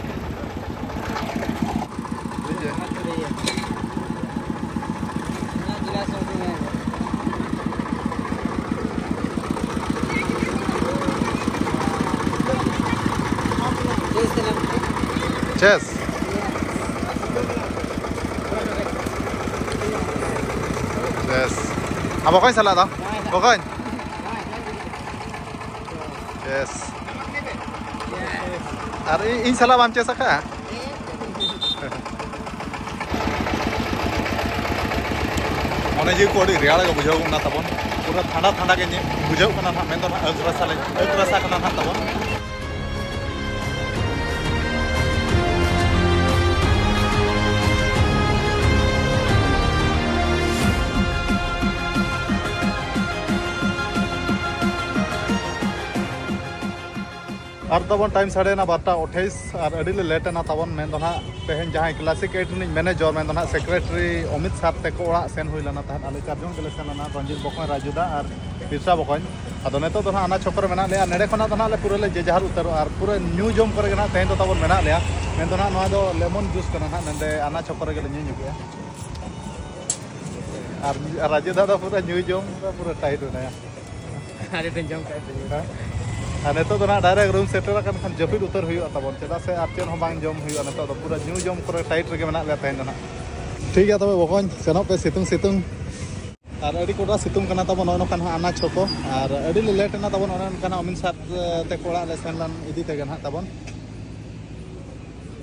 ᱪᱮᱥ᱾ ᱪᱮᱥ᱾ ᱟᱢ ᱚᱠᱚᱭ ᱥᱟᱞᱟᱜ ᱫᱚ? ᱚᱠᱚᱭ? ᱪᱮᱥ᱾ ᱟᱨ ᱤ-, ᱤᱧ ᱥᱟᱞᱟᱜ ᱵᱟᱢ ᱪᱮᱥ ᱟᱠᱟᱫᱼᱟ? ᱢᱚᱱᱮ ᱡᱤᱣᱤ ᱠᱚ ᱟᱹᱰᱤ ᱨᱮᱭᱟᱲ ᱜᱮ ᱵᱩᱡᱷᱟᱹᱣ ᱠᱟᱱᱟ ᱛᱟᱵᱚᱱ᱾ ᱯᱩᱨᱟᱹ ᱴᱷᱟᱱᱰᱟ ᱴᱷᱟᱱᱰᱟ ᱜᱮ ᱧᱮ-, ᱵᱩᱡᱷᱟᱹᱜ ᱠᱟᱱᱟ ᱱᱟᱦᱟᱜ᱾ ᱢᱮᱱᱫᱚ ᱱᱟᱦᱟᱜ ᱟᱹᱠ ᱨᱟᱥᱟ ᱞᱮ, ᱟᱹᱠ ᱨᱟᱥᱟ ᱠᱟᱱᱟ ᱱᱟᱦᱟᱜ ᱛᱟᱵᱚᱱ᱾ ᱟᱨ ᱛᱟᱵᱚᱱ ᱴᱟᱭᱤᱢ ᱥᱟᱰᱮᱭᱮᱱᱟ ᱵᱟᱨᱚᱴᱟ ᱟᱴᱷᱟᱭᱤᱥ, ᱟᱨ ᱟᱹᱰᱤ ᱞᱮ ᱞᱮᱴ ᱮᱱᱟ ᱛᱟᱵᱚᱱ᱾ ᱢᱮᱱᱫᱚ ᱱᱟᱦᱟᱜ ᱛᱮᱦᱮᱧ ᱡᱟᱦᱟᱸᱭ ᱠᱞᱟᱥᱤᱠ ᱮᱭᱤᱴ ᱨᱤᱱᱤᱡ ᱢᱮᱱᱮᱡᱚᱨ, ᱢᱮᱱᱫᱚ ᱱᱟᱦᱟᱜ ᱥᱮᱠᱨᱮᱴᱟᱨᱤ ᱚᱢᱤᱛ ᱥᱟᱨ ᱛᱮᱠᱚ ᱚᱲᱟᱜ ᱥᱮᱱ ᱦᱩᱭ ᱞᱮᱱᱟ ᱛᱟᱦᱮᱸᱫ᱾ ᱟᱞᱮ ᱪᱟᱨᱡᱚᱱ ᱜᱮᱞᱮ ᱥᱮᱱ ᱞᱮᱱᱟ, ᱨᱚᱧᱡᱤᱛ ᱵᱚᱠᱚᱧ, ᱨᱟᱡᱩᱫᱟ ᱟᱨ ᱵᱤᱨᱥᱟ ᱵᱚᱠᱚᱧ᱾ ᱟᱫᱚ ᱱᱤᱛᱚᱜ ᱫᱚ ᱱᱟᱦᱟᱜ ᱟᱱᱟ ᱪᱷᱚᱠ ᱨᱮ ᱢᱮᱱᱟᱜ ᱞᱮᱭᱟ᱾ ᱱᱚᱰᱮ ᱠᱷᱚᱱᱟᱜ ᱫᱚ ᱱᱟᱦᱟᱜ ᱞᱮ ᱯᱩᱨᱟᱹ ᱞᱮ ᱡᱮ ᱡᱟᱦᱟᱨ ᱩᱛᱟᱹᱨᱚᱜᱼᱟ, ᱟᱨ ᱯᱩᱨᱟᱹ ᱧᱩ ᱡᱚᱢ ᱠᱚᱨᱮ ᱜᱮ ᱱᱟᱦᱟᱜ ᱛᱮᱦᱮᱧ ᱫᱚ ᱛᱟᱵᱚᱱ ᱢᱮᱱᱟᱜ ᱞᱮᱭᱟ᱾ ᱢᱮᱱᱫᱚ ᱱᱟᱦᱟᱜ ᱱᱚᱣᱟ ᱫᱚ ᱞᱮᱢᱚᱱ ᱡᱩᱥ ᱠᱟᱱᱟ ᱱᱟᱦᱟᱜ, ᱱᱚᱰᱮ ᱟᱱᱟ ᱪᱷᱚᱠ ᱨᱮᱜᱮ ᱞᱮ ᱧᱩ ᱧᱚᱜᱮᱜᱼᱟ᱾ ᱟᱨ, ᱟᱨ ᱨᱟᱡᱩᱫᱟ ᱫᱚ ᱯᱩᱨᱟᱹ ᱧᱩ ᱡᱚᱢ ᱫᱚ ᱯᱩᱨᱟᱹ ᱴᱟᱭᱤᱴ ᱢᱮᱱᱟᱭᱟ᱾ ᱟᱹᱰᱤ ᱫᱤᱱ ᱡᱚᱢ ᱠᱟᱜ ᱛᱟᱹᱞᱤᱧᱟ᱾ ᱦᱮᱸ? ᱟᱨ ᱱᱤᱛᱚᱜ ᱫᱚ ᱱᱟᱦᱟᱜ ᱰᱟᱭᱨᱮᱠᱴ ᱨᱩᱢ ᱥᱮᱴᱮᱨ ᱟᱠᱟᱱ ᱠᱷᱟᱱ ᱡᱟᱹᱯᱤᱫ ᱩᱛᱟᱹᱨ ᱦᱩᱭᱩᱜᱼᱟ ᱛᱟᱵᱚᱱ, ᱪᱮᱫᱟᱜ ᱥᱮ ᱟᱨ ᱪᱮᱫ ᱦᱚᱸ ᱵᱟᱝ ᱡᱚᱢ ᱦᱩᱭᱩᱜᱼᱟ᱾ ᱱᱤᱛᱚᱜ ᱫᱚ ᱯᱩᱨᱟᱹ ᱧᱩ ᱡᱚᱢ ᱠᱚᱨᱮ ᱴᱟᱭᱤᱴ ᱨᱮᱜᱮ ᱢᱮᱱᱟᱜ ᱞᱮᱭᱟ ᱛᱮᱦᱮᱧ ᱫᱚ ᱱᱟᱦᱟᱜ᱾ ᱴᱷᱤᱠ ᱜᱮᱭᱟ ᱛᱚᱵᱮ ᱵᱚᱠᱚᱧ, ᱥᱮᱱᱚᱜ ᱯᱮ ᱥᱤᱛᱩᱝ ᱥᱤᱛᱩᱝ᱾ ᱟᱨ ᱟᱹᱰᱤ ᱠᱚᱰᱟ ᱥᱤᱛᱩᱝ ᱠᱟᱱᱟ ᱛᱟᱵᱚᱱ᱾ ᱱᱚᱜᱼᱚ ᱱᱚᱝᱠᱟ ᱱᱟᱦᱟᱜ ᱟᱱᱟ ᱪᱷᱚᱠᱚ᱾ ᱟᱨ ᱟᱹᱰᱤ ᱞᱮ ᱞᱮᱴ ᱮᱱᱟ ᱛᱟᱵᱚᱱ, ᱚᱱᱮ ᱚᱱᱠᱟ ᱱᱟᱦᱟᱜ ᱚᱢᱤᱱ ᱥᱟᱨ ᱛᱮᱠᱚ ᱚᱲᱟᱜ ᱞᱮ ᱥᱮᱱ ᱞᱮᱱ ᱤᱫᱤ ᱛᱮᱜᱮ ᱱᱟᱦᱟᱜ ᱛᱟᱵᱚᱱ᱾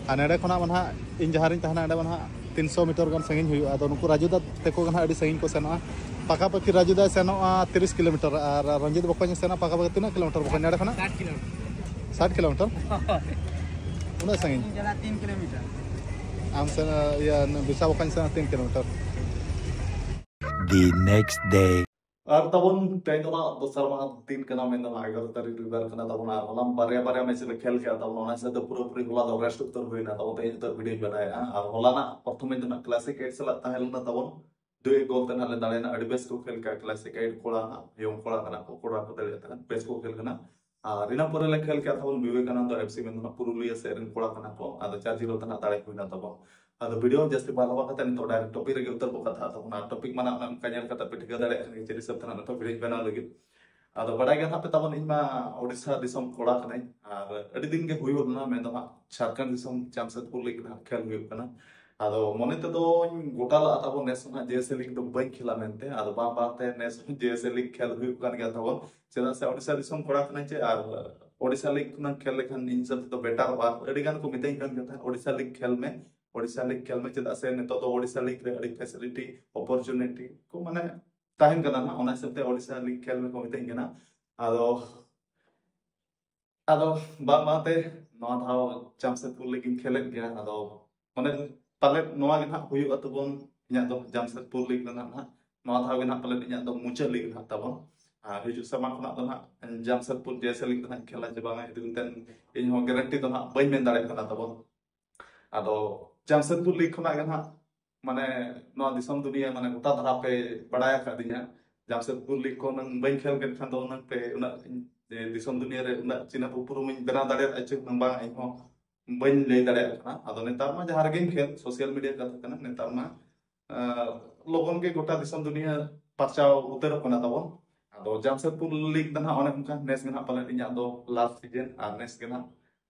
ᱟᱨ ᱱᱚᱰᱮ ᱠᱷᱚᱱᱟᱜ ᱢᱟ ᱱᱟᱦᱟᱜ ᱤᱧ ᱡᱟᱦᱟᱸ ᱨᱤᱧ ᱛᱟᱦᱮᱱᱟ, ᱚᱸᱰᱮ ᱢᱟ ᱱᱟᱦᱟᱜ ᱛᱤᱱᱥᱚ ᱢᱤᱴᱟᱨ ᱜᱟᱱ ᱥᱟᱺᱜᱤᱧ ᱦᱩᱭᱩᱜᱼᱟ᱾ ᱟᱫᱚ ᱱᱩᱠᱩ ᱨᱟᱡᱩ ᱫᱟ ᱛᱮᱠᱚ ᱜᱮ ᱱᱟᱦᱟᱜ ᱟᱹᱰᱤ ᱥᱟᱺᱜᱤᱧ ᱠᱚ ᱥᱮᱱᱚᱜᱼᱟ᱾ ᱯᱟᱠᱟ ᱯᱟᱠᱤ ᱨᱟᱡᱩ ᱫᱟᱭ ᱥᱮᱱᱚᱜᱼᱟ ᱛᱤᱨᱤᱥ ᱠᱤᱞᱳᱢᱤᱴᱟᱨ, ᱟᱨ ᱨᱚᱧᱡᱤᱛ ᱵᱚᱠᱚᱧ ᱮ ᱥᱮᱱᱚᱜᱼᱟ ᱯᱟᱠᱟ ᱯᱟᱠᱤ ᱛᱤᱱᱟᱹᱜ ᱠᱤᱞᱳᱢᱤᱴᱟᱨ ᱵᱚᱠᱚᱧ ᱱᱚᱰᱮ ᱠᱷᱚᱱᱟᱜ? ᱥᱟᱴ ᱠᱤᱞᱳᱢᱤᱴᱟᱨ᱾ ᱥᱟᱴ ᱠᱤᱞᱳᱢᱤᱴᱟᱨ? ᱩᱱᱟᱹᱜ ᱥᱟᱺᱜᱤᱧ? ᱤᱧ ᱪᱟᱞᱟᱜ ᱛᱤᱱ ᱠᱤᱞᱳᱢᱤᱴᱟᱨ᱾ ᱟᱢ ᱥᱮᱱ, ᱤᱭᱟᱹ, ᱵᱤᱨᱥᱟ ᱵᱚᱠᱚᱧ ᱥᱮᱱᱚᱜ ᱛᱤᱱ ᱠᱤᱞᱳᱢᱤᱴᱟᱨ? The next day. ᱟᱨ ᱛᱟᱵᱚᱱ ᱛᱮᱦᱮᱧ ᱫᱚ ᱱᱟᱜ ᱫᱚᱥᱟᱨ ᱢᱟᱦᱟ ᱫᱤᱱ ᱠᱟᱱᱟ, ᱢᱮᱱᱫᱚ ᱱᱟᱜ ᱮᱜᱟᱨᱚ ᱛᱟᱹᱨᱤᱠᱷ ᱨᱚᱵᱤᱵᱟᱨ ᱠᱟᱱᱟ ᱛᱟᱵᱚᱱ᱾ ᱟᱨ ᱦᱚᱞᱟ ᱵᱟᱨᱭᱟ ᱵᱟᱨᱭᱟ ᱢᱮᱪ ᱞᱮ ᱠᱷᱮᱞ ᱠᱮᱜᱼᱟ ᱛᱟᱵᱚᱱ, ᱚᱱᱟ ᱦᱤᱥᱟᱹᱵ ᱛᱮ ᱯᱩᱨᱟᱹᱯᱩᱨᱤ ᱦᱚᱞᱟ ᱫᱚ ᱨᱮᱥᱴ ᱩᱛᱟᱹᱨ ᱦᱩᱭᱱᱟ ᱛᱟᱵᱚᱱ᱾ ᱛᱮᱦᱮᱧ ᱩᱛᱟᱹᱨ ᱵᱷᱤᱰᱤᱭᱳᱧ ᱵᱮᱱᱟᱣᱮᱫᱼᱟ᱾ ᱟᱨ ᱦᱚᱞᱟᱱᱟᱜ ᱯᱨᱚᱛᱷᱚᱢ ᱢᱮᱪ ᱫᱚ ᱱᱟᱜ ᱠᱞᱟᱥᱤᱠ ᱮᱭᱤᱴ ᱥᱟᱞᱟᱜ ᱛᱟᱦᱮᱸ ᱞᱮᱱᱟ ᱛᱟᱵᱚᱱ, ᱫᱩᱭ ᱮᱠ ᱜᱳᱞ ᱛᱮ ᱱᱟᱜ ᱞᱮ ᱫᱟᱲᱮᱭᱮᱱᱟ᱾ ᱟᱹᱰᱤ ᱵᱮᱥ ᱠᱚ ᱠᱷᱮᱞ ᱠᱮᱜᱼᱟ ᱠᱞᱟᱥᱤᱠ ᱮᱭᱤᱴ ᱠᱚᱲᱟ ᱱᱟᱜ, ᱭᱚᱝ ᱠᱚᱲᱟ ᱠᱟᱱᱟ ᱠᱚ, ᱠᱚᱲᱟ ᱠᱚ ᱫᱟᱲᱮᱭᱟᱜ ᱛᱟᱦᱮᱸᱫ, ᱵᱮᱥ ᱠᱚ ᱠᱷᱮᱞ ᱠᱟᱱᱟ᱾ ᱟᱨ ᱤᱱᱟᱹ ᱯᱚᱨᱮ ᱞᱮ ᱠᱷᱮᱞ ᱠᱮᱫ ᱛᱟᱵᱚᱱ ᱵᱤᱵᱮᱠᱟᱱᱚᱱᱫᱚ ᱮᱯᱷ ᱥᱤ, ᱢᱮᱱ ᱫᱚ ᱱᱟᱜ ᱯᱩᱨᱩᱞᱤᱭᱟᱹ ᱥᱮᱫ ᱨᱮᱱ ᱠᱚᱲᱟ ᱠᱟᱱᱟ ᱠᱚ᱾ ᱟᱫᱚ ᱪᱟᱨ ᱡᱤᱨᱳ ᱛᱮ ᱱᱟᱜ ᱫᱟᱲᱮ ᱦᱩᱭᱱᱟ ᱛᱟᱵᱚᱱ᱾ ᱟᱫᱚ ᱵᱷᱤᱰᱤᱭᱳ ᱡᱟᱹᱥᱛᱤ ᱵᱟᱝ ᱞᱟᱵᱟ ᱠᱟᱛᱮ ᱱᱤᱛᱚᱜ ᱰᱟᱭᱨᱮᱠᱴ ᱴᱚᱯᱤᱠ ᱨᱮᱜᱮ ᱩᱛᱟᱹᱨ ᱵᱚ ᱠᱟᱛᱷᱟᱜᱼᱟ ᱛᱟᱵᱚᱱ᱾ ᱟᱨ ᱴᱚᱯᱤᱠ ᱢᱟ ᱱᱟᱜ ᱚᱱᱠᱟ ᱧᱮᱞ ᱠᱟᱛᱮ ᱯᱮ ᱴᱷᱤᱠᱟᱹ ᱫᱟᱲᱮᱭᱟᱜ ᱠᱟᱱ ᱜᱮᱭᱟ ᱪᱮᱫ ᱦᱤᱥᱟᱹᱵ ᱛᱮ ᱱᱟᱜ ᱱᱤᱛᱚᱜ ᱵᱷᱤᱰᱤᱭᱳ ᱵᱮᱱᱟᱣ ᱞᱟᱹᱜᱤᱫ᱾ ᱟᱫᱚ ᱵᱟᱲᱟᱭ ᱜᱮ ᱱᱟᱜ ᱯᱮ ᱛᱟᱵᱚᱱ, ᱤᱧ ᱢᱟ ᱳᱰᱤᱥᱟ ᱫᱤᱥᱚᱢ ᱠᱚᱲᱟ ᱠᱟᱹᱱᱟᱹᱧ᱾ ᱟᱨ ᱟᱹᱰᱤ ᱫᱤᱱ ᱜᱮ ᱦᱩᱭᱩᱜ ᱞᱮᱱᱟ, ᱢᱮᱱ ᱫᱚ ᱦᱟᱸᱜ ᱡᱷᱟᱲᱠᱷᱚᱸᱰ ᱫᱤᱥᱚᱢ ᱡᱟᱢᱥᱮᱫᱽᱯᱩᱨ ᱞᱤᱜᱽ ᱨᱮ ᱦᱟᱸᱜ ᱠᱷᱮᱞ ᱦᱩᱭᱩᱜ ᱠᱟᱱᱟ᱾ ᱟᱫᱚ ᱢᱚᱱᱮ ᱛᱮᱫᱚᱧ ᱜᱚᱴᱟ ᱞᱟᱜᱼᱟ ᱛᱟᱵᱚᱱ ᱱᱮᱥ ᱦᱚᱸ ᱦᱟᱸᱜ ᱡᱮ ᱮᱥ ᱮ ᱞᱤᱜᱽ ᱫᱚ ᱵᱟᱹᱧ ᱠᱷᱮᱞᱟ ᱢᱮᱱᱛᱮ᱾ ᱟᱫᱚ ᱵᱟᱝ ᱵᱟᱝ ᱛᱮ ᱱᱮᱥ ᱦᱚᱸ ᱡᱮ ᱮᱥ ᱮ ᱞᱤᱜᱽ ᱠᱷᱮᱞ ᱦᱩᱭᱩᱜ ᱠᱟᱱ ᱜᱮᱭᱟ ᱛᱟᱵᱚᱱ᱾ ᱪᱮᱫᱟᱜ ᱥᱮ ᱳᱰᱤᱥᱟ ᱫᱤᱥᱚᱢ ᱠᱚᱲᱟ ᱠᱟᱹᱱᱟᱹᱧ ᱪᱮ, ᱟᱨ ᱳᱰᱤᱥᱟ ᱞᱤᱜᱽ ᱠᱷᱚᱱᱟᱜ ᱠᱷᱮᱞ ᱞᱮᱠᱷᱟᱱ ᱤᱧ ᱦᱤᱥᱟᱹᱵ ᱛᱮᱫᱚ ᱵᱮᱴᱟᱨᱚᱜᱼᱟ᱾ ᱟᱹᱰᱤ ᱜᱟᱱ ᱠᱚ ᱢᱤᱛᱟᱹᱧ ᱠᱟᱱ ᱜᱮ ᱛᱟᱦᱮᱸᱫ, "ᱳᱰᱤᱥᱟ ᱞᱤᱜᱽ ᱠᱷᱮᱞ ᱢᱮ, ᱳᱰᱤᱥᱟ ᱞᱤᱜᱽ ᱠᱷᱮᱞ ᱢᱮ", ᱪᱮᱫᱟᱜ ᱥᱮ ᱱᱤᱛᱚᱜ ᱫᱚ ᱳᱰᱤᱥᱟ ᱞᱤᱜᱽ ᱨᱮ ᱟᱹᱰᱤ ᱯᱷᱮᱥᱤᱞᱤᱴᱤ, ᱚᱯᱚᱨᱪᱩᱱᱤᱴᱤ ᱠᱚ ᱢᱟᱱᱮ ᱛᱟᱦᱮᱱ ᱠᱟᱱᱟ ᱱᱟᱜ, ᱚᱱᱟ ᱦᱤᱥᱟᱹᱵ ᱛᱮ ᱳᱰᱤᱥᱟ ᱞᱤᱜᱽ ᱠᱷᱮᱞ ᱢᱮ ᱠᱚ ᱢᱤᱛᱟᱹᱧ ᱠᱟᱱᱟ᱾ ᱟᱫᱚ ᱟᱫᱚ ᱵᱟᱝ ᱵᱟᱝ ᱛᱮ ᱱᱚᱣᱟ ᱫᱷᱟᱣ ᱡᱟᱢᱥᱮᱫᱽᱯᱩᱨ ᱞᱤᱜᱽ ᱤᱧ ᱠᱷᱮᱞᱮᱫ ᱜᱮᱭᱟ᱾ ᱟᱫᱚ ᱢᱟᱱᱮ ᱯᱟᱞᱮᱫ ᱱᱚᱣᱟ ᱜᱮ ᱱᱟᱦᱟᱜ ᱦᱩᱭᱩᱜᱼᱟ ᱛᱟᱵᱚᱱ, ᱤᱧᱟᱹᱜ ᱫᱚ ᱡᱟᱢᱥᱮᱫᱽᱯᱩᱨ ᱞᱤᱜᱽ ᱨᱮᱱᱟᱜ ᱱᱟᱦᱟᱜ ᱱᱚᱣᱟ ᱫᱷᱟᱣ ᱜᱮ ᱱᱟᱦᱟᱜ ᱯᱟᱞᱮᱫ ᱤᱧᱟᱹᱜ ᱫᱚ ᱢᱩᱪᱟᱹᱫ ᱞᱤᱜᱽ ᱱᱟᱦᱟᱜ ᱛᱟᱵᱚᱱ᱾ ᱟᱨ ᱦᱤᱡᱩᱜ ᱥᱮᱨᱢᱟ ᱠᱷᱚᱱᱟᱜ ᱫᱚ ᱱᱟᱦᱟᱜ ᱡᱟᱢᱥᱮᱫᱽᱯᱩᱨ ᱡᱮ ᱮᱥ ᱮ ᱞᱤᱜᱽ ᱫᱚ ᱱᱟᱦᱟᱜ ᱤᱧ ᱠᱷᱮᱞᱟ ᱪᱮ ᱵᱟᱝᱟ, ᱤᱫᱤ ᱠᱟᱛᱮ ᱤᱧ ᱦᱚᱸ ᱜᱮᱨᱮᱱᱴᱤ ᱫᱚ ᱱᱟᱦᱟᱜ ᱵᱟᱹᱧ ᱢᱮᱱ ᱫᱟᱲᱮᱭᱟᱜ ᱠᱟᱱᱟ ᱛᱟᱵᱚᱱ᱾ ᱟᱫᱚ ᱡᱟᱢᱥᱮᱫᱽᱯᱩᱨ ᱞᱤᱜᱽ ᱠᱷᱚᱱᱟᱜ ᱜᱮ ᱱᱟᱦᱟᱜ ᱢᱟᱱᱮ ᱱᱚᱣᱟ ᱫᱤᱥᱚᱢ ᱫᱩᱱᱤᱭᱟᱹ ᱢᱟᱱᱮ ᱜᱚᱴᱟ ᱫᱷᱟᱨᱟ ᱯᱮ ᱵᱟᱲᱟᱭ ᱟᱠᱟᱫᱤᱧᱟ᱾ ᱡᱟᱢᱥᱮᱫᱽᱯᱩᱨ ᱞᱤᱜᱽ ᱠᱚ ᱦᱩᱱᱟᱹᱝ ᱵᱟᱹᱧ ᱠᱷᱮᱞ ᱠᱮᱫ ᱠᱷᱟᱱ ᱫᱚ ᱦᱩᱱᱟᱹᱝ ᱯᱮ ᱩᱱᱟᱹᱜ ᱤᱧ, ᱡᱮ ᱫᱤᱥᱚᱢ ᱫᱩᱱᱤᱭᱟᱹ ᱨᱮ ᱩᱱᱟᱹᱜ ᱪᱤᱱᱦᱟᱹᱯ ᱩᱯᱨᱩᱢᱤᱧ ᱵᱮᱱᱟᱣ ᱫᱟᱲᱮᱭᱟᱜᱼᱟ ᱪᱮ ᱦᱩᱱᱟᱹᱝ ᱵᱟᱝ, ᱤᱧ ᱦᱚᱸ ᱵᱟᱹᱧ ᱞᱟᱹᱭ ᱫᱟᱲᱮᱭᱟᱜ ᱠᱟᱱᱟ᱾ ᱟᱫᱚ ᱱᱮᱛᱟᱨ ᱢᱟ ᱡᱟᱦᱟᱸ ᱨᱮᱜᱮᱧ ᱠᱷᱮᱞ, ᱥᱳᱥᱟᱞ ᱢᱤᱰᱤᱭᱟ ᱠᱟᱛᱷᱟ ᱠᱟᱱᱟ, ᱱᱮᱛᱟᱨ ᱢᱟ ᱟᱸ, ᱞᱚᱜᱚᱱ ᱜᱮ ᱜᱚᱴᱟ ᱫᱤᱥᱚᱢ ᱫᱩᱱᱤᱭᱟᱹ ᱯᱟᱨᱪᱟᱣ ᱩᱛᱟᱹᱨᱚᱜ ᱠᱟᱱᱟ ᱛᱟᱵᱚᱱ᱾ ᱟᱫᱚ ᱡᱟᱢᱥᱮᱫᱽᱯᱩᱨ ᱞᱤᱜᱽ ᱫᱚ ᱱᱟᱦᱟᱜ ᱚᱱᱮ ᱚᱱᱠᱟ ᱱᱮᱥ ᱜᱮ ᱱᱟᱦᱟᱜ ᱯᱟᱞᱮᱱ ᱤᱧᱟᱹᱜ ᱫᱚ ᱞᱟᱥᱴ ᱥᱤᱡᱮᱱ, ᱟᱨ ᱱᱮᱥ ᱜᱮ ᱱᱟᱦᱟᱜ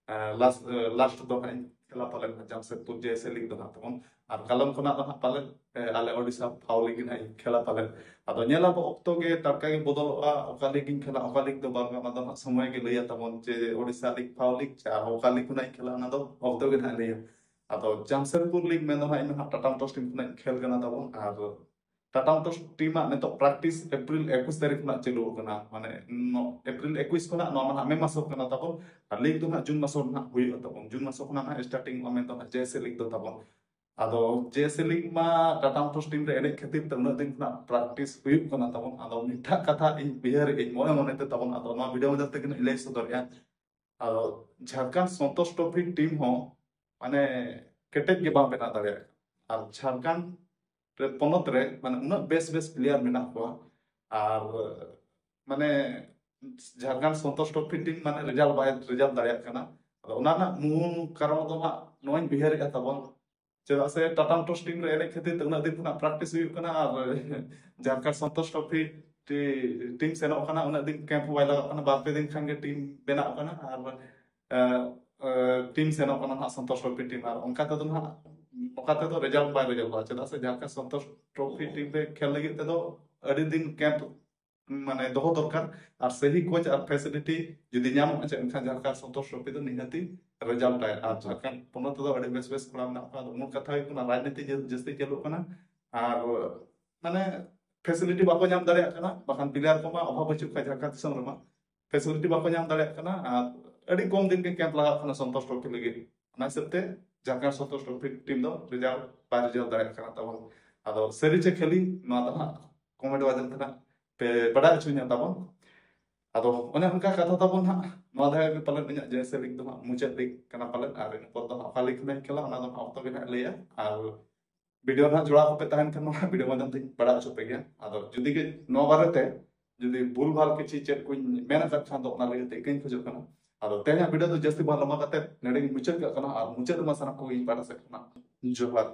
ᱞᱟᱥᱴ ᱞᱟᱥᱴ ᱫᱚ ᱱᱟᱦᱟᱜ ᱤᱧ ᱠᱷᱮᱞᱟ ᱯᱟᱞᱮᱱ ᱡᱟᱢᱥᱮᱫᱽᱯᱩᱨ ᱡᱮ ᱮᱥ ᱮ ᱞᱤᱜᱽ ᱫᱚ ᱱᱟᱦᱟᱜ ᱛᱟᱵᱚᱱ᱾ ᱟᱨ ᱠᱟᱞᱚᱢ ᱠᱷᱚᱱᱟᱜ ᱫᱚ ᱱᱟᱦᱟᱜ ᱯᱟᱞᱮᱱ ᱮ, ᱟᱞᱮ ᱳᱰᱤᱥᱟ ᱯᱷᱟᱣ ᱞᱤᱜᱽ ᱜᱮ ᱱᱟᱦᱟᱜ ᱤᱧ ᱠᱷᱮᱞᱟ ᱯᱟᱞᱮᱱ᱾ ᱟᱫᱚ ᱧᱮᱞ ᱟᱵᱚ ᱚᱠᱛᱚ ᱜᱮ ᱴᱟᱴᱠᱟ ᱜᱮ ᱵᱚᱫᱚᱞᱚᱜᱼᱟ, ᱚᱠᱟ ᱞᱤᱜᱽ ᱤᱧ ᱠᱷᱮᱞᱟ, ᱚᱠᱟ ᱞᱤᱜᱽ ᱫᱚ ᱵᱟᱝ, ᱚᱱᱟ ᱫᱚ ᱱᱟᱦᱟᱜ ᱥᱚᱢᱚᱭ ᱜᱮ ᱞᱟᱹᱭᱟ ᱛᱟᱵᱚᱱ ᱡᱮ ᱳᱰᱤᱥᱟ ᱞᱤᱜᱽ ᱯᱷᱟᱣ ᱞᱤᱜᱽ ᱪᱮ ᱟᱨ ᱚᱠᱟ ᱞᱤᱜᱽ ᱠᱷᱚᱱᱟᱜ ᱤᱧ ᱠᱷᱮᱞᱟ, ᱚᱱᱟ ᱫᱚ ᱚᱠᱛᱚ ᱜᱮ ᱱᱟᱦᱟᱜ ᱞᱟᱹᱭᱟ᱾ ᱟᱫᱚ ᱡᱟᱢᱥᱮᱫᱽᱯᱩᱨ ᱞᱤᱜᱽ ᱢᱮᱱ ᱫᱚ ᱱᱟᱦᱟᱜ ᱤᱧ ᱫᱚ ᱱᱟᱦᱟᱜ ᱴᱟᱴᱟ ᱢᱳᱴᱚᱨᱥ ᱴᱤᱢ ᱠᱷᱚᱱᱟᱜ ᱤᱧ ᱠᱷᱮᱞ ᱠᱟᱱᱟ ᱛᱟᱵᱚᱱ᱾ ᱟᱨ ᱴᱟᱴᱟ ᱢᱳᱴᱚᱨᱥ ᱴᱤᱢ ᱟᱜ ᱱᱤᱛᱚᱜ ᱯᱨᱮᱠᱴᱤᱥ ᱮᱯᱨᱤᱞ ᱮᱠᱩᱥ ᱛᱟᱹᱨᱤᱠᱷ ᱠᱷᱚᱱᱟᱜ ᱪᱟᱹᱞᱩ ᱟᱠᱟᱱᱟ, ᱢᱟᱱᱮ ᱱᱚ-, ᱮᱯᱨᱤᱞ ᱮᱠᱩᱥ ᱠᱷᱚᱱᱟᱜ ᱱᱚᱣᱟ ᱢᱟ ᱱᱟᱦᱟᱜ ᱢᱮ ᱢᱟᱥᱚ ᱠᱟᱱᱟ ᱛᱟᱵᱚᱱ᱾ ᱟᱨ ᱞᱤᱜᱽ ᱫᱚ ᱱᱟᱦᱟᱜ ᱡᱩᱱ ᱢᱟᱥᱚ ᱨᱮ ᱱᱟᱦᱟᱜ ᱦᱩᱭᱩᱜᱼᱟ ᱛᱟᱵᱚᱱ, ᱡᱩᱱ ᱢᱟᱥᱚ ᱠᱷᱚᱱᱟᱜ ᱱᱟᱦᱟᱜ ᱥᱴᱟᱨᱴᱤᱝ ᱚᱜᱼᱟ ᱢᱮᱱ ᱫᱚ ᱱᱟᱦᱟᱜ ᱡᱮ ᱮᱥ ᱮ ᱞᱤᱜᱽ ᱫᱚ ᱛᱟᱵᱚᱱ᱾ ᱟᱫᱚ ᱡᱮ ᱮᱥ ᱮ ᱞᱤᱜᱽ ᱢᱟ ᱴᱟᱴᱟ ᱢᱳᱴᱚᱨᱥ ᱴᱤᱢ ᱨᱮ ᱮᱱᱮᱡ ᱠᱷᱟᱹᱛᱤᱨ ᱛᱮ ᱩᱱᱟᱹᱜ ᱫᱤᱱ ᱠᱷᱚᱱᱟᱜ ᱯᱨᱮᱠᱴᱤᱥ ᱦᱩᱭᱩᱜ ᱠᱟᱱᱟ ᱛᱟᱵᱚᱱ᱾ ᱟᱫᱚ ᱢᱤᱫᱴᱟᱜ ᱠᱟᱛᱷᱟ ᱤᱧ ᱩᱭᱦᱟᱹᱨᱮᱫ ᱟᱹᱧ ᱢᱚᱱᱮ ᱢᱚᱱᱮ ᱛᱮ ᱛᱟᱵᱚᱱ, ᱟᱫᱚ ᱱᱚᱣᱟ ᱵᱷᱤᱰᱤᱭᱳ ᱢᱟᱫᱽᱫᱷᱚᱢ ᱛᱮᱜᱮ ᱱᱟᱦᱟᱜ ᱤᱧ ᱞᱟᱹᱭ ᱥᱚᱫᱚᱨᱮᱫᱼᱟ᱾ ᱟᱫᱚ ᱡᱷᱟᱲᱠᱷᱚᱸᱰ ᱥᱚᱱᱛᱳᱥ ᱴᱨᱚᱯᱷᱤ ᱴᱤᱢ ᱦᱚᱸ ᱢᱟᱱᱮ ᱠᱮᱴᱮᱡ ᱜᱮ ᱵᱟᱝ ᱵᱮᱱᱟᱣ ᱫᱟᱲᱮᱭᱟᱜ ᱠᱟᱱᱟ᱾ ᱟᱨ ᱡᱷᱟᱲᱠᱷᱚᱸᱰ ᱨᱮ, ᱯᱚᱱᱚᱛ ᱨᱮ ᱢᱟᱱᱮ ᱩᱱᱟᱹᱜ ᱵᱮᱥ ᱵᱮᱥ ᱯᱞᱮᱭᱟᱨ ᱢᱮᱱᱟᱜ ᱠᱚᱣᱟ, ᱟᱨ ᱢᱟᱱᱮ ᱡᱷᱟᱲᱠᱷᱚᱸᱰ ᱥᱚᱱᱛᱳᱥ ᱴᱨᱚᱯᱷᱤ ᱴᱤᱢ ᱢᱟᱱᱮ ᱨᱮᱡᱟᱞᱴ ᱵᱟᱭ ᱨᱮᱡᱟᱞᱴ ᱫᱟᱲᱮᱭᱟᱜ ᱠᱟᱱᱟ᱾ ᱟᱫᱚ ᱚᱱᱟ ᱨᱮᱱᱟᱜ ᱢᱩᱞ ᱠᱟᱨᱚᱱ ᱫᱚ ᱦᱟᱸᱜ ᱱᱚᱣᱟᱧ ᱩᱭᱦᱟᱹᱨᱮᱫᱼᱟ ᱛᱟᱵᱚᱱ, ᱪᱮᱫᱟᱜ ᱥᱮ ᱴᱟᱴᱟᱢ ᱴᱚᱥ ᱴᱤᱢ ᱨᱮ ᱮᱱᱮᱡ ᱠᱷᱟᱹᱛᱤᱨ ᱛᱮ ᱩᱱᱟᱹᱜ ᱫᱤᱱ ᱠᱷᱚᱱᱟᱜ ᱯᱨᱮᱠᱴᱤᱥ ᱦᱩᱭᱩᱜ ᱠᱟᱱᱟ ᱟᱨ ᱡᱷᱟᱲᱠᱷᱚᱸᱰ ᱥᱚᱱᱛᱳᱥ ᱴᱨᱚᱯᱷᱤ ᱴᱤᱢ ᱥᱮᱱᱚᱜ ᱠᱟᱱᱟ, ᱩᱱᱟᱹᱜ ᱫᱤᱱ ᱠᱮᱢᱯ ᱵᱟᱭ ᱞᱟᱜᱟᱜ ᱠᱟᱱᱟ, ᱵᱟᱨ ᱯᱮ ᱫᱤᱱ ᱠᱷᱟᱱ ᱜᱮ ᱴᱤᱢ ᱵᱮᱱᱟᱜ ᱠᱟᱱᱟ ᱟᱨ ᱴᱤᱢ ᱥᱮᱱᱚᱜ ᱠᱟᱱᱟ ᱱᱟᱦᱟᱜ ᱥᱚᱱᱛᱳᱥ ᱴᱨᱚᱯᱷᱤ ᱴᱤᱢ᱾ ᱟᱨ ᱚᱱᱠᱟ ᱛᱮᱫᱚ ᱱᱟᱦᱟᱜ ᱚᱱᱠᱟ ᱛᱮᱫᱚ ᱨᱮᱡᱟᱞᱴ ᱵᱟᱭ ᱨᱮᱡᱟᱞᱴᱚᱜᱼᱟ, ᱪᱮᱫᱟᱜ ᱥᱮ ᱡᱷᱟᱲᱠᱷᱚᱸᱰ ᱥᱚᱱᱛᱳᱥ ᱴᱨᱚᱯᱷᱤ ᱴᱤᱢ ᱨᱮ ᱠᱷᱮᱞ ᱞᱟᱹᱜᱤᱫ ᱛᱮᱫᱚ ᱟᱹᱰᱤ ᱫᱤᱱ ᱠᱮᱢᱯ ᱢᱟᱱᱮ ᱫᱚᱦᱚ ᱫᱚᱨᱠᱟᱨ ᱟᱨ ᱥᱟᱹᱦᱤ ᱠᱳᱪ ᱟᱨ ᱯᱷᱮᱥᱤᱞᱤᱴᱤ ᱡᱩᱫᱤ ᱧᱟᱢᱚᱜᱼᱟ ᱪᱮᱫ ᱮᱱᱠᱷᱟᱱ ᱡᱷᱟᱲᱠᱷᱚᱸᱰ ᱥᱚᱱᱛᱳᱥ ᱴᱨᱚᱯᱷᱤ ᱫᱚ ᱱᱤᱦᱟᱹᱛᱤ ᱨᱮᱡᱟᱞᱴ ᱟᱭ᱾ ᱟᱨ ᱡᱷᱟᱲᱠᱷᱚᱸᱰ ᱯᱚᱱᱚᱛ ᱨᱮᱫᱚ ᱟᱹᱰᱤ ᱵᱮᱥ ᱵᱮᱥ ᱠᱚᱲᱟ ᱢᱮᱱᱟᱜ ᱠᱚᱣᱟ᱾ ᱟᱫᱚ ᱢᱩᱞ ᱠᱟᱛᱷᱟ ᱦᱩᱭᱩᱜ ᱠᱟᱱᱟ ᱨᱟᱡᱽᱱᱤᱛᱤ ᱡᱟᱹ- ᱡᱟᱹᱥᱛᱤ ᱪᱟᱹᱞᱩᱜ ᱠᱟᱱᱟ ᱟᱨ ᱢᱟᱱᱮ ᱯᱷᱮᱥᱤᱞᱤᱴᱤ ᱵᱟᱠᱚ ᱧᱟᱢ ᱫᱟᱲᱮᱭᱟᱜ ᱠᱟᱱᱟ, ᱵᱟᱠᱷᱟᱱ ᱯᱞᱮᱭᱟᱨ ᱠᱚᱢᱟ ᱚᱵᱷᱟᱵ ᱵᱟᱹᱪᱩᱜ ᱠᱷᱟᱡ ᱡᱷᱟᱲᱠᱷᱚᱸᱰ ᱫᱤᱥᱚᱢ ᱨᱮᱢᱟ ᱯᱷᱮᱥᱤᱞᱤᱴᱤ ᱵᱟᱠᱚ ᱧᱟᱢ ᱫᱟᱲᱮᱭᱟᱜ ᱠᱟᱱᱟ ᱟᱨ ᱟᱹᱰᱤ ᱠᱚᱢ ᱫᱤᱱ ᱜᱮ ᱠᱮᱢᱯ ᱞᱟᱜᱟᱜ ᱠᱟᱱᱟ ᱥᱚᱱᱛᱳᱥ ᱴᱨᱚᱯᱷᱤ ᱞᱟᱹᱜᱤᱫ᱾ ᱚᱱᱟ ᱦᱤᱥᱟᱹᱵ ᱛᱮ ᱡᱷᱟᱲᱠᱷᱚᱸᱰ ᱥᱚᱱᱛᱳᱥ ᱴᱨᱚᱯᱷᱤ ᱴᱤᱢ ᱫᱚ ᱨᱮᱡᱟᱞᱴ ᱵᱟᱭ ᱨᱮᱡᱟᱞᱴ ᱫᱟᱲᱮᱭᱟᱜ ᱠᱟᱱᱟ ᱛᱟᱵᱚᱱ᱾ ᱟᱫᱚ ᱥᱟᱹᱨᱤ ᱪᱮ ᱠᱷᱟᱹᱞᱤ ᱱᱚᱣᱟ ᱫᱚ ᱦᱟᱸᱜ ᱠᱚᱢᱮᱱᱴ ᱢᱟᱫᱽᱫᱷᱚᱢ ᱛᱮ ᱦᱟᱸᱜ ᱯᱮ ᱵᱟᱰᱟᱭ ᱦᱚᱪᱚᱧᱟ ᱛᱟᱵᱚᱱ᱾ ᱟᱫᱚ ᱚᱱᱮ ᱚᱱᱠᱟ ᱠᱟᱛᱷᱟ ᱛᱟᱵᱚᱱ ᱦᱟᱸᱜ, ᱱᱚᱣᱟ ᱫᱷᱟᱣ ᱜᱮ ᱯᱟᱞᱮᱱ ᱤᱧᱟᱹᱜ ᱡᱮᱭᱥᱮ ᱞᱤᱜᱽ ᱫᱚ ᱦᱟᱸᱜ ᱢᱩᱪᱟᱹᱫ ᱞᱤᱜᱽ ᱠᱟᱱᱟ ᱯᱟᱞᱮᱱ, ᱟᱨ ᱤᱱᱟᱹ ᱯᱚᱨ ᱫᱚ ᱦᱟᱸᱜ ᱚᱠᱟ ᱞᱤᱜᱽ ᱠᱷᱚᱱᱟᱜ ᱤᱧ ᱠᱷᱮᱞᱟ ᱚᱱᱟ ᱫᱚ ᱦᱟᱸᱜ ᱚᱠᱛᱚ ᱜᱮ ᱦᱟᱸᱜ ᱞᱟᱹᱭᱟ᱾ ᱟᱨ ᱵᱷᱤᱰᱤᱭᱳ ᱨᱮ ᱦᱟᱸᱜ ᱡᱚᱲᱟᱣ ᱠᱚᱯᱮ ᱛᱟᱦᱮᱱ ᱠᱷᱟᱱ ᱱᱚᱣᱟ ᱵᱷᱤᱰᱤᱭᱳ ᱢᱟᱫᱽᱫᱷᱚᱢ ᱛᱮᱧ ᱵᱟᱲᱟᱭ ᱦᱚᱪᱚ ᱯᱮ ᱜᱮᱭᱟ᱾ ᱟᱫᱚ ᱡᱩᱫᱤ ᱜᱮ ᱱᱚᱣᱟ ᱵᱟᱨᱮᱛᱮ ᱡᱩᱫᱤ ᱵᱷᱩᱞ ᱵᱷᱟᱞ ᱠᱤᱪᱷᱤ ᱪᱮᱫ ᱠᱚᱧ ᱢᱮᱱ ᱟᱠᱟᱫ ᱠᱷᱟᱱ ᱫᱚ ᱚᱱᱟ ᱞᱟᱹᱜᱤᱫ ᱛᱮ ᱤᱠᱟᱹᱧ ᱠᱷᱚᱡᱚᱜ ᱠᱟᱱᱟ᱾ ᱟᱫᱚ ᱛᱮᱦᱮᱧᱟᱜ ᱵᱷᱤᱰᱤᱭᱳ ᱫᱚ ᱡᱟᱹᱥᱛᱤ ᱵᱟᱝ ᱞᱚᱢᱵᱟ ᱠᱟᱛᱮ ᱱᱚᱰᱮ ᱜᱤᱧ ᱢᱩᱪᱟᱹᱫ ᱠᱟᱜ ᱠᱟᱱᱟ᱾ ᱟᱨ ᱢᱩᱪᱟᱹᱫ ᱨᱮᱢᱟ ᱥᱟᱱᱟᱢ ᱠᱚᱜᱮ ᱤᱧ ᱯᱟᱦᱴᱟ ᱥᱮᱫ ᱠᱷᱚᱱᱟᱜ ᱡᱚᱦᱟᱨ᱾